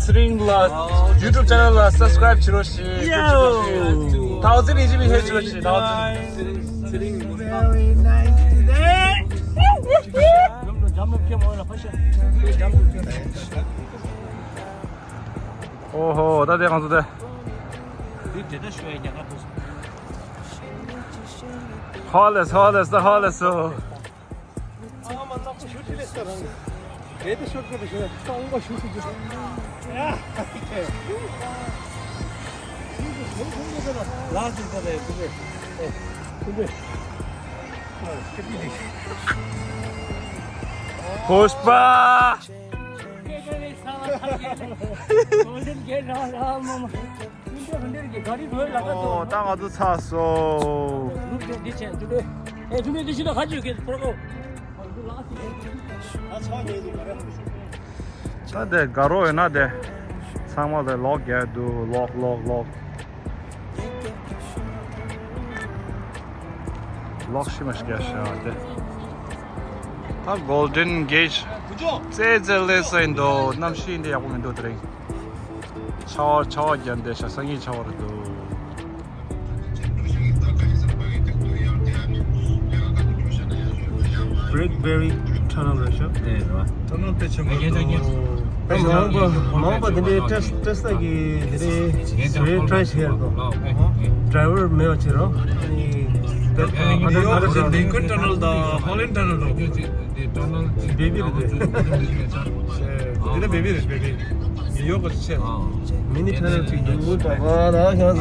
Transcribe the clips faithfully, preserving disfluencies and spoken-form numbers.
ཚེ་རིང་ལ་YouTube channel ལ་subscribe བྱེད་རོགས་ཞེས། ཡའོ། ཐའོ་ཙེ་ནི་ཅི་མི་ཧེ་ཅི་རོགས་ཞེས། ཐའོ་ཙེ། Very nice today. ཨོ་ཧོ། ད་དེ་གང་ཚོ་དེ། ཧོ་ལེ་སོ། ཧོ་ལེ་སོ། ཧོ་ལེ་སོ། ཨ་མ་ནག་པོ་ཞུ་ཁྲི་ལེ་ས་རང་། དེ་དེ་ཤོར་ཁྲི་ཞུ་ན་རྐང་པ་ཞུ་ཁྲི་ཞུ། ཡ། ལ་ཟེར་ད་རེད་དེ། ཨེ། དེ། ཨ་ཁྲི་དེ། ཕུཤ་པ། ཨོ། ད་ང་ཚོ་ཚར་སོང་། ད་དེ་དགའ་རོགས་ཡོད་ན་དེ། ཚང་མ་དེ་ལོག་རྒྱག་འདུག་ལོག་ལོག་ལོག་ལོག་ཤི་མ་ཤི་རྒྱག་ཤག་དེ། ད་Golden Gate ཙེ་ཙེ་ལེ་ས་ཡིན་འདུག་གནམ་གཤིས་འདི་ཡག་པོ་མི་འདུག་དེ་རིང་། ཆར་པ་ཆར་པ་བརྒྱབ་འདུག་ཤག་སང་ཉིན་ཆར་པ་རེད་འདུག Bradbury Tunnel རེད་ཤག་དེ་རེད་བ། Tunnel དཔེ་ཆེན་པོ་འདུག་ད་མ་འོངས་པ་མ་འོངས་པ་དེ་འདྲའི་ཊེ་སི་ཊེ་སི་ལ་གི་དེ་འདྲའི་རེ་ཊ་རའི་བྱེད་ཡག་འདུག Driver མེད་པ་བྱེད་རོགས། ཨ་ནི་ད་ཨ་ནི་ནིའུ་ཡོག་གི་ལིན་ཁོན་ཊ་ནལ་དང་ཧོ་ལན་ཊ་ནལ་རོགས། དེ་ཊ་ནལ་དེ་བེ་བི་རེད་དེ། དེ་ནི་བེ་བི་རེད་བེ་བི། ནིའུ་ཡོག་གི་ཆེ། མི་ནི་ཊ་ནལ་ཅིག་འདུག་ད་ག་ན་ང་ཚོ་ལ་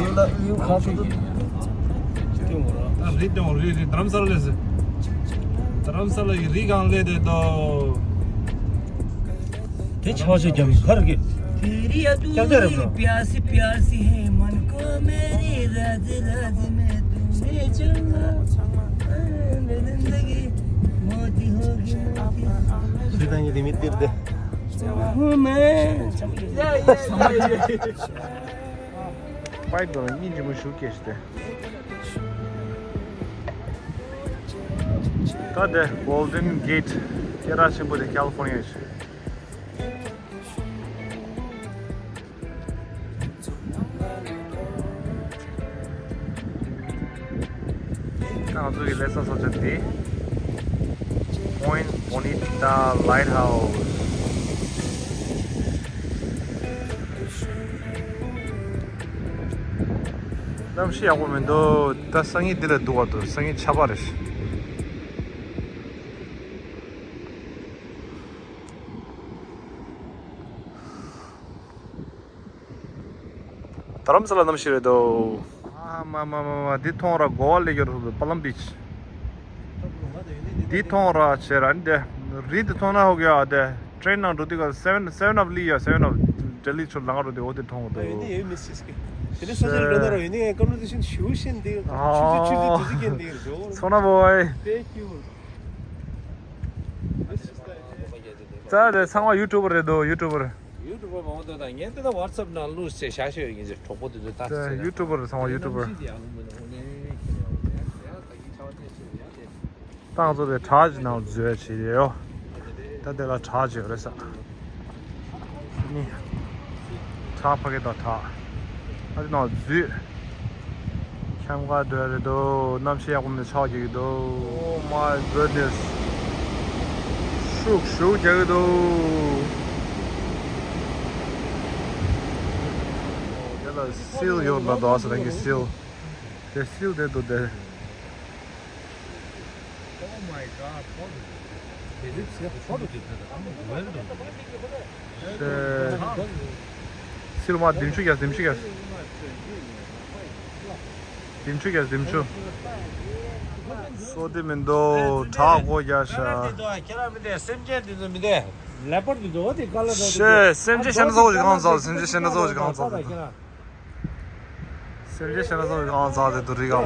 ཡུལ་ཁ་ཚོ་དུ་ཐེངས་མོ་ར། ད་རི་དང་རི་རི་དྷ་རམ་ས་ལ་ལས་ཟེར། དྷ་རམ་ས་ལ་ཡི་རི་གང་ལས་དེ་དོ། དེ་ཆ་ཆ་རྒྱམ་གར་གི། ཀྱག་ཀྱག་རེད་པ། प्यासी प्यासी है मन को मेरी राज राज में तूने चुना। मोती होगी मोती। དེ་དང་ཡི་དེ་མི་ཏིར་དེ། ཧུ་མེ། པའི་དོ་སྙིང་རྗེ་མོ་ཞུ་སྐད་ཞིག་སྟེ། ད་དེ་Golden Gate སྐད་གྲགས་ཆེན་པོ་དེ་ཀལ་ལི་ཧྥོར་ནི་ཡ་ཞིག་ད་ང་ཚོ་གི་ལས་ས་ས་ཆ་འདི་Point Bonita Lighthouse། གནམ་གཤིས་ཡག་པོ་མི་འདུག་ད་སང་ཉིན་འདི་ལ་འདུག་བ་འདུག་སང་ཉིན་ཆར་པ་རེད། དྷ་རམ་ས་ལ་གནམ་གཤིས་རེད་དོ། ཨ་མ་མ་མ་མ། འདི་མཐོང་ར་གོ་བ་ལེགས་ཡོད་རུ་པ་ལམ་བིཆ། འདི་མཐོང་ར་བྱས་ར་འདི། རི་འདི་མཐོང་ན་ཧོ་གི་ཨ་དེ། ཊེན་ནང་འགྲོ་དུས་ཀ་སེ་ཝན་སེ་ཝན་ཨབ་ལི་ཡ་སེ་ཝན་ཨབ་ལྡི་ལི་ཆུ་ལང་རུ་དེ་འོ་དེ་མཐོང་གི་འདུག་ཡོད་ནི་ཡོད་མི་སྲིད་ཀི། དེ་ནས་སོ་སོར་འགྲོ་ན་རོ་ཡོད་ནི་ཀོན་ཝར་སེ་ཤན་ཞུ་ཤེན་འདི། ཆུ་ཆུ་ཆུ་ཆུ་ཆུ་ཀན་འདི་རོ། སོ་ན་བོའི། Thank you. ད་དེ་ཚང་མ་ཡུ་ཊུབ་པར་རེད་དོ་ཡུ་ཊུབ་པར། ཡུ་ཊུབ་པར་མ་འོང་དོ་ད་ངས་དེ་ད་ཝ་ཊི་སེབ་ནང་ལུས་ཚེ་ཤ་ཤོད་ཡིན་ཟེར་གྲོགས་པོ་དེ་ཚོ་ད་ཚེ། ཡུ་ཊུབ་པར་ཚང་མ་ཡུ་ཊུབ་པར། ད་ང་ཚོ་དེ་བྲག་ཅིག་ནང་འཛུལ་བྱས་ཡོད། ད་དེ་ལ་བྲག་ཅིག་ཡོད་རེད་ས། ནི། བྲག་ཕ་གི་དང་བྲག་ཨ་དེ་ནང་འཛུལ། ཁྱམས་ཁ་འདྲ་རེད་དོ། གནམ་གཤིས་ཡག་པོ་མེད་ཆར་རྒྱག་གི་འདུག Oh my goodness. ཤུགས་ཤུགས་རྒྱག་གི་འདུག་དེ་ལ་སིལ་ཡོད་ལ་དོ་ཨ་ས་རང་གི་སིལ། དེ་སིལ་དེ་འདུག་དེ། Oh my god. They look so hot. ཤེ། སིལ་མ་ལྡེམ་ཆུ་རྒྱག་ལྡེམ་ཆུ་རྒྱག་ལྡེམ་ཆུ་རྒྱག་ལྡེམ་ཆུ། སོ་དེ་མི་འདུག་བྲག་སྒོ་རྒྱག་ཤག་ཁྱེད་རང་མི་བསྡད་སེམས་ཅན་དེ་ཚོ་མི་བསྡད། ལེ་པར་དེ་ཚོ་དེ་ཀ་ལ་ར། ཤེ། སེམས་ཅན་ཤ་ན་ཚ་བོ་ཞིག་གང་ཚ་སེམས་ཅན་ཤ་ན་ཚ་བོ་ཞིག་གང་ཚ། སེམས་ཅན་ཤ་ན་ཚ་བོ་ཞིག་གང་ཚ་དེ་དུ་རི་ག་ལ།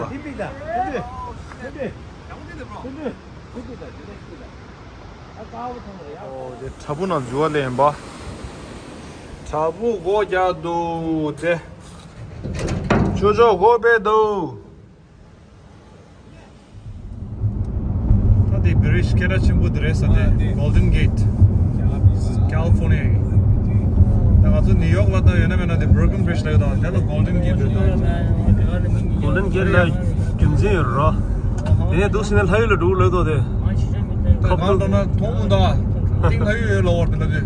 ཨོ་དེ་བྲག་ཕུག་ནང་འཛུལ་བ་ལེན་པ། བྲག་ཕུག་སྒོ་རྒྱག་འདུག་དེ། ཆུ་ཆོག་སྒོ་ཕྱེ་འདུག་ད་དེ་བི་རིཇ་སྐད་གྲགས་ཆེན་པོ་དེ་རེད་ས་དེ་Golden Gate California ཡིན། ད་ང་ ང་ཚོ་ནིའུ་ཡོག་ལ་ད་ཡོད་ན་མེད་ན་དེ་Brooklyn Bridge་ལ་ཡོད་དང་། དེ་ལ་Golden Gate་རེད་དང་། Golden Gate་ལ་རྒྱུ་མཚན་ཡོད་རོ། དེ་ནས་འདུག་ཟེར་ན་ལྷ་ཡུལ་ལ་འགྲོ་གི་ལབ་དོ་དེ། ཁབ་གང་འགྲོ་ན་མཐོང་མུ་ད་ཏིང་ལྷ་ཡུལ་ཡོད་ལོ་བར་དེ་ལ་དེ།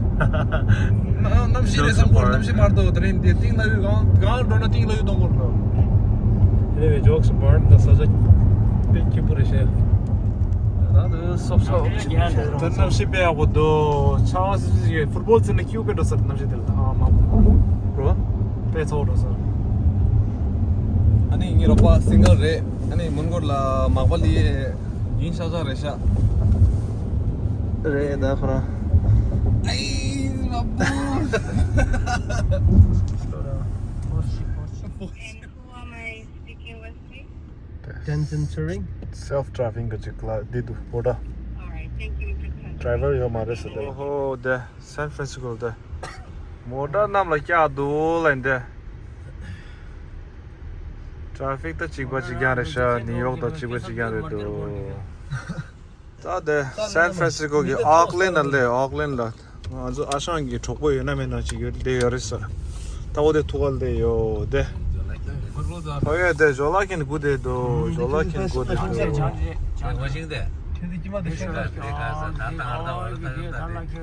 གནམ་གཤིས་རེད་བསམ་གོ། གནམ་གཤིས་མ་གཏོགས་དེ་རིང་དེ་ཏིང་ལྷ་ཡུལ་གང་གང་འགྲོ་ན་ཏིང་ལྷ་ཡུལ་མཐོང་གོ་ལ། Anyway, jokes apart, ད་ས་ཆ་དཔེ་སྐྱིད་པོ་རེད་ཤག་ད་དུང་སོབ་སོབ་ཅིག་ད་གནམ་གཤིས་དཔེ་ཡག་པོ་འདུག་ཆར་པ་སིབ་སིབ་ཡོད། ཕུཊ་བོལ་རྩེ་ན་ཁྱིའུ་དཔེ་འགྲོ་ས་རེད། གནམ་གཤིས་དེ་ལ་ད་ཨ་མ་རོ་དཔེ་ཚོགས་འགྲོ་ས། ཨ་ནི་ངའི་རོགས་པ་སིང་གལ་རེད། ཨ་ནི་མོན་གྷོ་ལ་མག་པ་ལི་ཡིན་ཤག་ཤག་རེད་ཤག་རེད་ད་ཁོ་རང་། ཨའི་མ་པོ། And who am I speaking with, please? Tenzin Tsering. Self driving གི་ཅིག་ལ་འདི་འདུག་པོ་ད། All right, thank you, Mister Tenzin. Driver་ཡོད་མ་རེད་ཟེར་ཏེ། ཨོ་ཧོ་དེ་San Francisco་དེ། མོ་ཊ་གནམ་ལ་བཀྱག་འདུག་ལབ་འདི། Traffic་ད་གཅིག་པ་གཅིག་རྐྱང་རེད་ཤག་ནིའུ་ཡོག་དང་གཅིག་པ་གཅིག་རྐྱང་རེད་འདུག་ད་དེ་San Francisco་གི་Oakland་ལ་སླེབས། Oakland་ལ་ང་ཚོ་ཨ་ཞང་གི་གྲོགས་པོ་ཡོད་ན་མེད་ན་ཅིག་ཡོད་བསྡད་ཡོད་རེད་ཟེར། ད་འོ་དེ་ཐུག་ག་བསྡད་ཡོད་དེ། ཨོ་ཡ་དེ་ཇོ་ལགས་མཁན་སྒུག་བསྡད་འདུག་ཇོ་ལགས་མཁན་སྒུག་བསྡད་འདུག་ད་ང་ཚོ་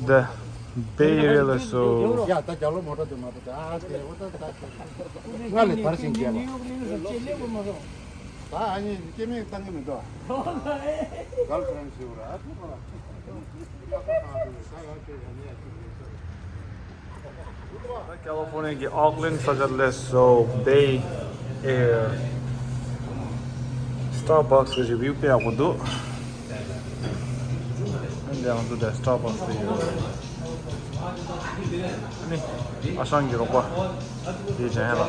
དེ་བེ་ཨེ་རི་ཡ་ལ་སོ། ཡ་ད་རྒྱ་ལོ་མོ་ཊ་དེ་མ་གཏོགས་ད་དེ་འོ་ད་ད་ང་ལས་དར་ཞིང་རྒྱས་པ། ད་ཨ་ནི་སྐྱེ་དམན་བཏང་གི་མི་འདུག་གལ་ཁ་རང་ཞིག་ར་ཨ་ཁུ་ཁོ་ར། ད་ཀལ་ལི་ཧྥོར་ནི་ཡ་གི་ཨོག་ལེན་ས་ཆར་སླེབས་སོང་། བེ་ཨེ་རི་ཡ། སི་ཊར་བྷག་སི་གི་བིའུ་དཔེ་ཡག་པོ་འདུག་ཨ་ནི་ང་ཚོ་དེ་སི་ཊར་བྷག་སི་དེ་ཡོད། ཨ་ནི་ཨ་ཞང་གི་རོགས་པ་དེ་ཅན་ལ། ད་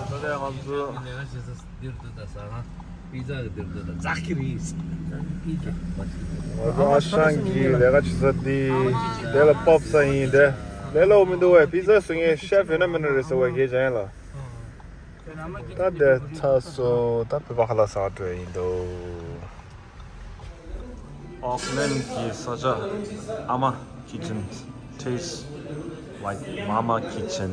ལྟ་ང་ཚོ་པི་ཛ་གི་འདིར་འདུག་ད་ཛ་ཀི་རི། ང་ཚོ་ཨ་ཞང་གི་ལས་ཀ་བྱེད་ས་འདི་དེ་ལ་པོབ་ས་ཡིན་དེ། ལས་སླ་པོ་མི་འདུག་བས། པི་ཛ་བཟོ་མཁན་ཤེཕ་ཡོད་ན་མེད་ན་རེད་ཟེར་བ་གས་ཅན་ལ། ད་དེ་ཚ་སོ་ད་བོད་པ་ཁ་ལག་ཟ་འགྲོ་ཡིན་འདུག Oakland་གི་ས་ཆ། Ama Kitchen, taste like Mama Kitchen.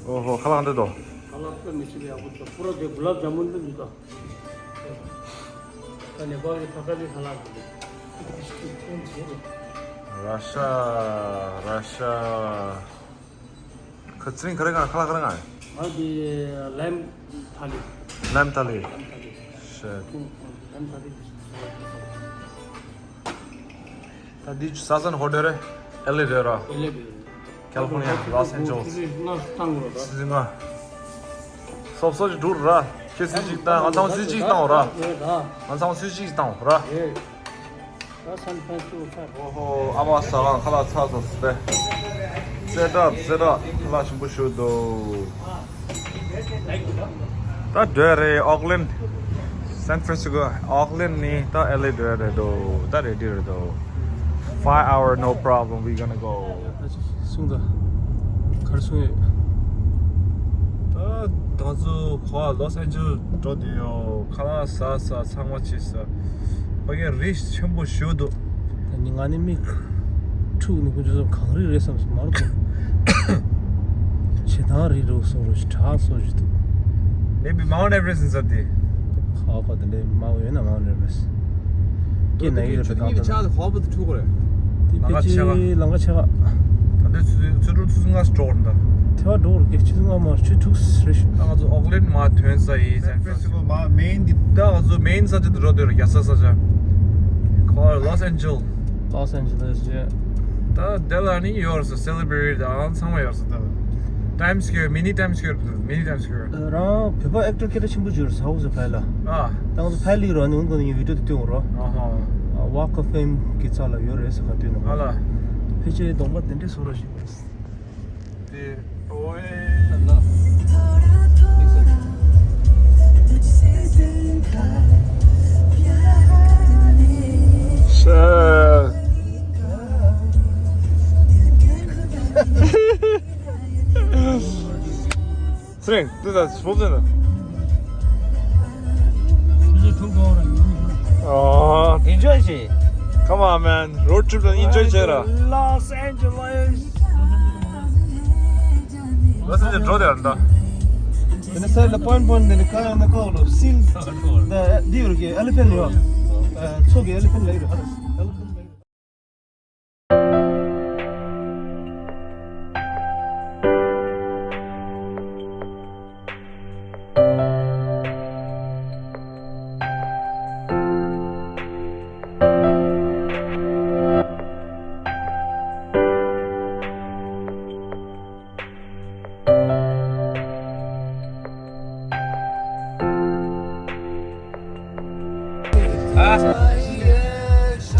ཨོ་ཧོ། ཁ་ལག་འདི་དོ། ཁ་ལག་ཏུ་མི་ཤེས་པའི་ཡག་པོ་ཚོ་ཕུ་ར་དེ་གུ་ལབ་ཇ་མུན་དུ་འདི་དང་། ད་ནེ་པཱལ་གྱི་ཐ་ཀ་ལི་ཁ་ལག་འདི། ར་ཤ། ར་ཤ། ཁ་ཚིན་ག་རེ་ག་ཁ་ལག་ག་རེ་ག་ང་འདི་ལེམ་ཐ་ལི། ལེམ་ཐ་ལི། ལེམ་ཐ་ལི། ཤེ། ལེམ་ཐ་ལི། ད་འདི་ས་སན་ཧོ་ཊེལ་རེད། ཨེལ་ཨེ་རེད་ར། ཨེལ་ཨེ་རེད། ཀལ་ལི་ཕོར་ནི་ཡ། ལོས་ཨན་ཇེ་ལིས། ལྔ་བཏང་རོགས་ར། སི་ལྔ། སོབ་སོབ་ཅིག་འགྲུར་ར། ཁྱེད་སུས་ཅིག་བཏང་། ང་ཚང་སུས་ཅིག་བཏང་ར། ང་ཚང་སུས་ཅིག་བཏང་ར། ད་སན་ཕན་ཚུ་ཁ། ཨོ་ཧོ། ཨ་མ་ཟ་ཁང་ཁ་ལག་ཚར་སོང་ཟེར་ཏེ། ཙེ་དྲག་ཙེ་དྲག་ཁ་ལག་ཞིམ་པོ་ཞིག་འདུག་ད་འགྲོ་རེད། ཨོག་ལེན། སན་ཕྲན་སི་ཀོ། ཨོག་ལེན་ནི་ད་ཨེལ་ཨེ་འགྲོ་རེད་འདུག་ད་རེ་ཌི་རེད་འདུག Five hour, no problem, we gonna go. གསུངས་ད། གར་སོང་ཡོད། ད་ང་ཚོ་གོ་ལོས་ཨན་ཇེ་ལིས་འགྲོ་དུས་ཡོད། ཁ་ལག་ཟ་ས་ཚང་མ་བྱེད་ས། ཕ་གི་རི་ཆེན་པོ་ཞིག་འདུག་ད་ནི་ང་ནི་མིག་འཁྲུག་ནི་ཁོ་ཚོ་གངས་རི་རེད་བསམ་སོང་མ་རེད། བྱེ་ཐང་རི་རུ་སོགས་རུ་དྲག་སོགས་ཞིག་འདུག Maybe Mount Everest is up there. ཁ་པ་དེ་འདྲའི་མང་བོ་ཡོད་ན་མའུན་ཊི་ཨེ་ཝེ་རེ་སི་ཊི། སྐྱེས་ན་ཡོད་རེད། ད་ཆ་ཁ་པ་དེ་འཁྲུག་རེད། དེ་ལམ་ཁ་ཕལ་ཆེར་ཆེ་ག་ལམ་ཁ་ཆེ་ག་ད་ལྟའི་ཆུ་ཚོད་ཆུ་ཚོད་ཆུ་ཚོད་ལྔ་འགྲོ་བར་འདུག་དེ་བ་འགྲོ་བར་སྐད་ཆུ་ཚོད་ལྔ་མ་ཆུ་ཚོད་དྲུག་རེད་ཤག་ད་ང་ཚོ་ཨོག་ལེན་མར་ཐོན་ས་ཡིན། སན་ཕྲན་སི་ཀོ་མར་མེན་འདི། ད་ང་ཚོ་མེན་ས་ཆ་དེ་འགྲོ་འདོད་རེད། རྒྱལ་ས་ས་ཆ་ཁོ་ལོས་ཨན་ཇེ་ལིས། ལོས་ཨན་ཇེ་ལིས་རེད། ད་དེ་ལ་ནི་ཡོད་རེད་ས། སེ་ལི་བྷི་རི་ཊི་དང་ཚང་མ་ཡོད་རེད་ས་དེ་ལ། Times Square, Mini Times Square, Mini Times Square. རང་བོད་པ་ཨེག་ཊར་སྐད་གྲགས་ཆེན་པོ་ཅིག་ཡོད་རེད་ཟ་འོ་ཟེར་ཕ་ལ། ཨ། ད་ང་ཚོ་ཕ་ལི་རོ་ནི་འོང་གོ་ནི་བི་ཌིའོ་དེ་སྟོན་འོ་རོ། ཨ་ཧ། Walk of Fame གི་ཚ་ལ་ཡོད་རེད་ཟེར་ཁ་སྟོན་ནོ། ཨ་ལ། ཕལ་ཆེར་གདོང་པ་དེ་འདྲས་བཟོ་རོ་ཞིག་རེད། དེ་ཨོའེ། ཤ། སྲིང་། འདི་ད་སྤོབས་ཟེར་ན། ཨོ། Enjoy བྱེད། Come on, man. Road trip ལ་enjoy བྱེད་ར། Los Angeles. Los Angeles འགྲོ་དེ་ཨ་ད། དེ་ནས་སའི་ལ་པོན་པོན་དེ་ནས་ཀ་ཡང་ན་ཀོ་ལོ་སིལ། ད་འདི་ཡོད་ཀྱི་elephant ཡོད། ཚོགས་ཀྱི་elephant ལ་ཡོད།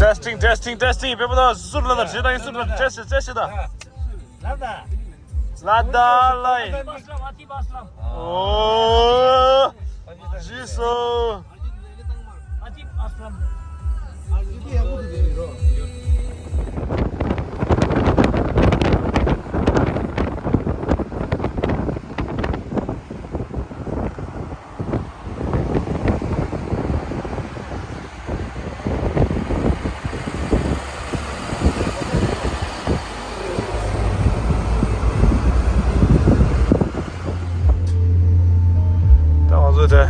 Testing, testing, testing. People, the soup, the soup, the soup, test it, test it. ལ་ད། ལ་ད་ལ་ཡིན། ཨོ། ཇི་སོ། ད་ང་ཚོ་དེ་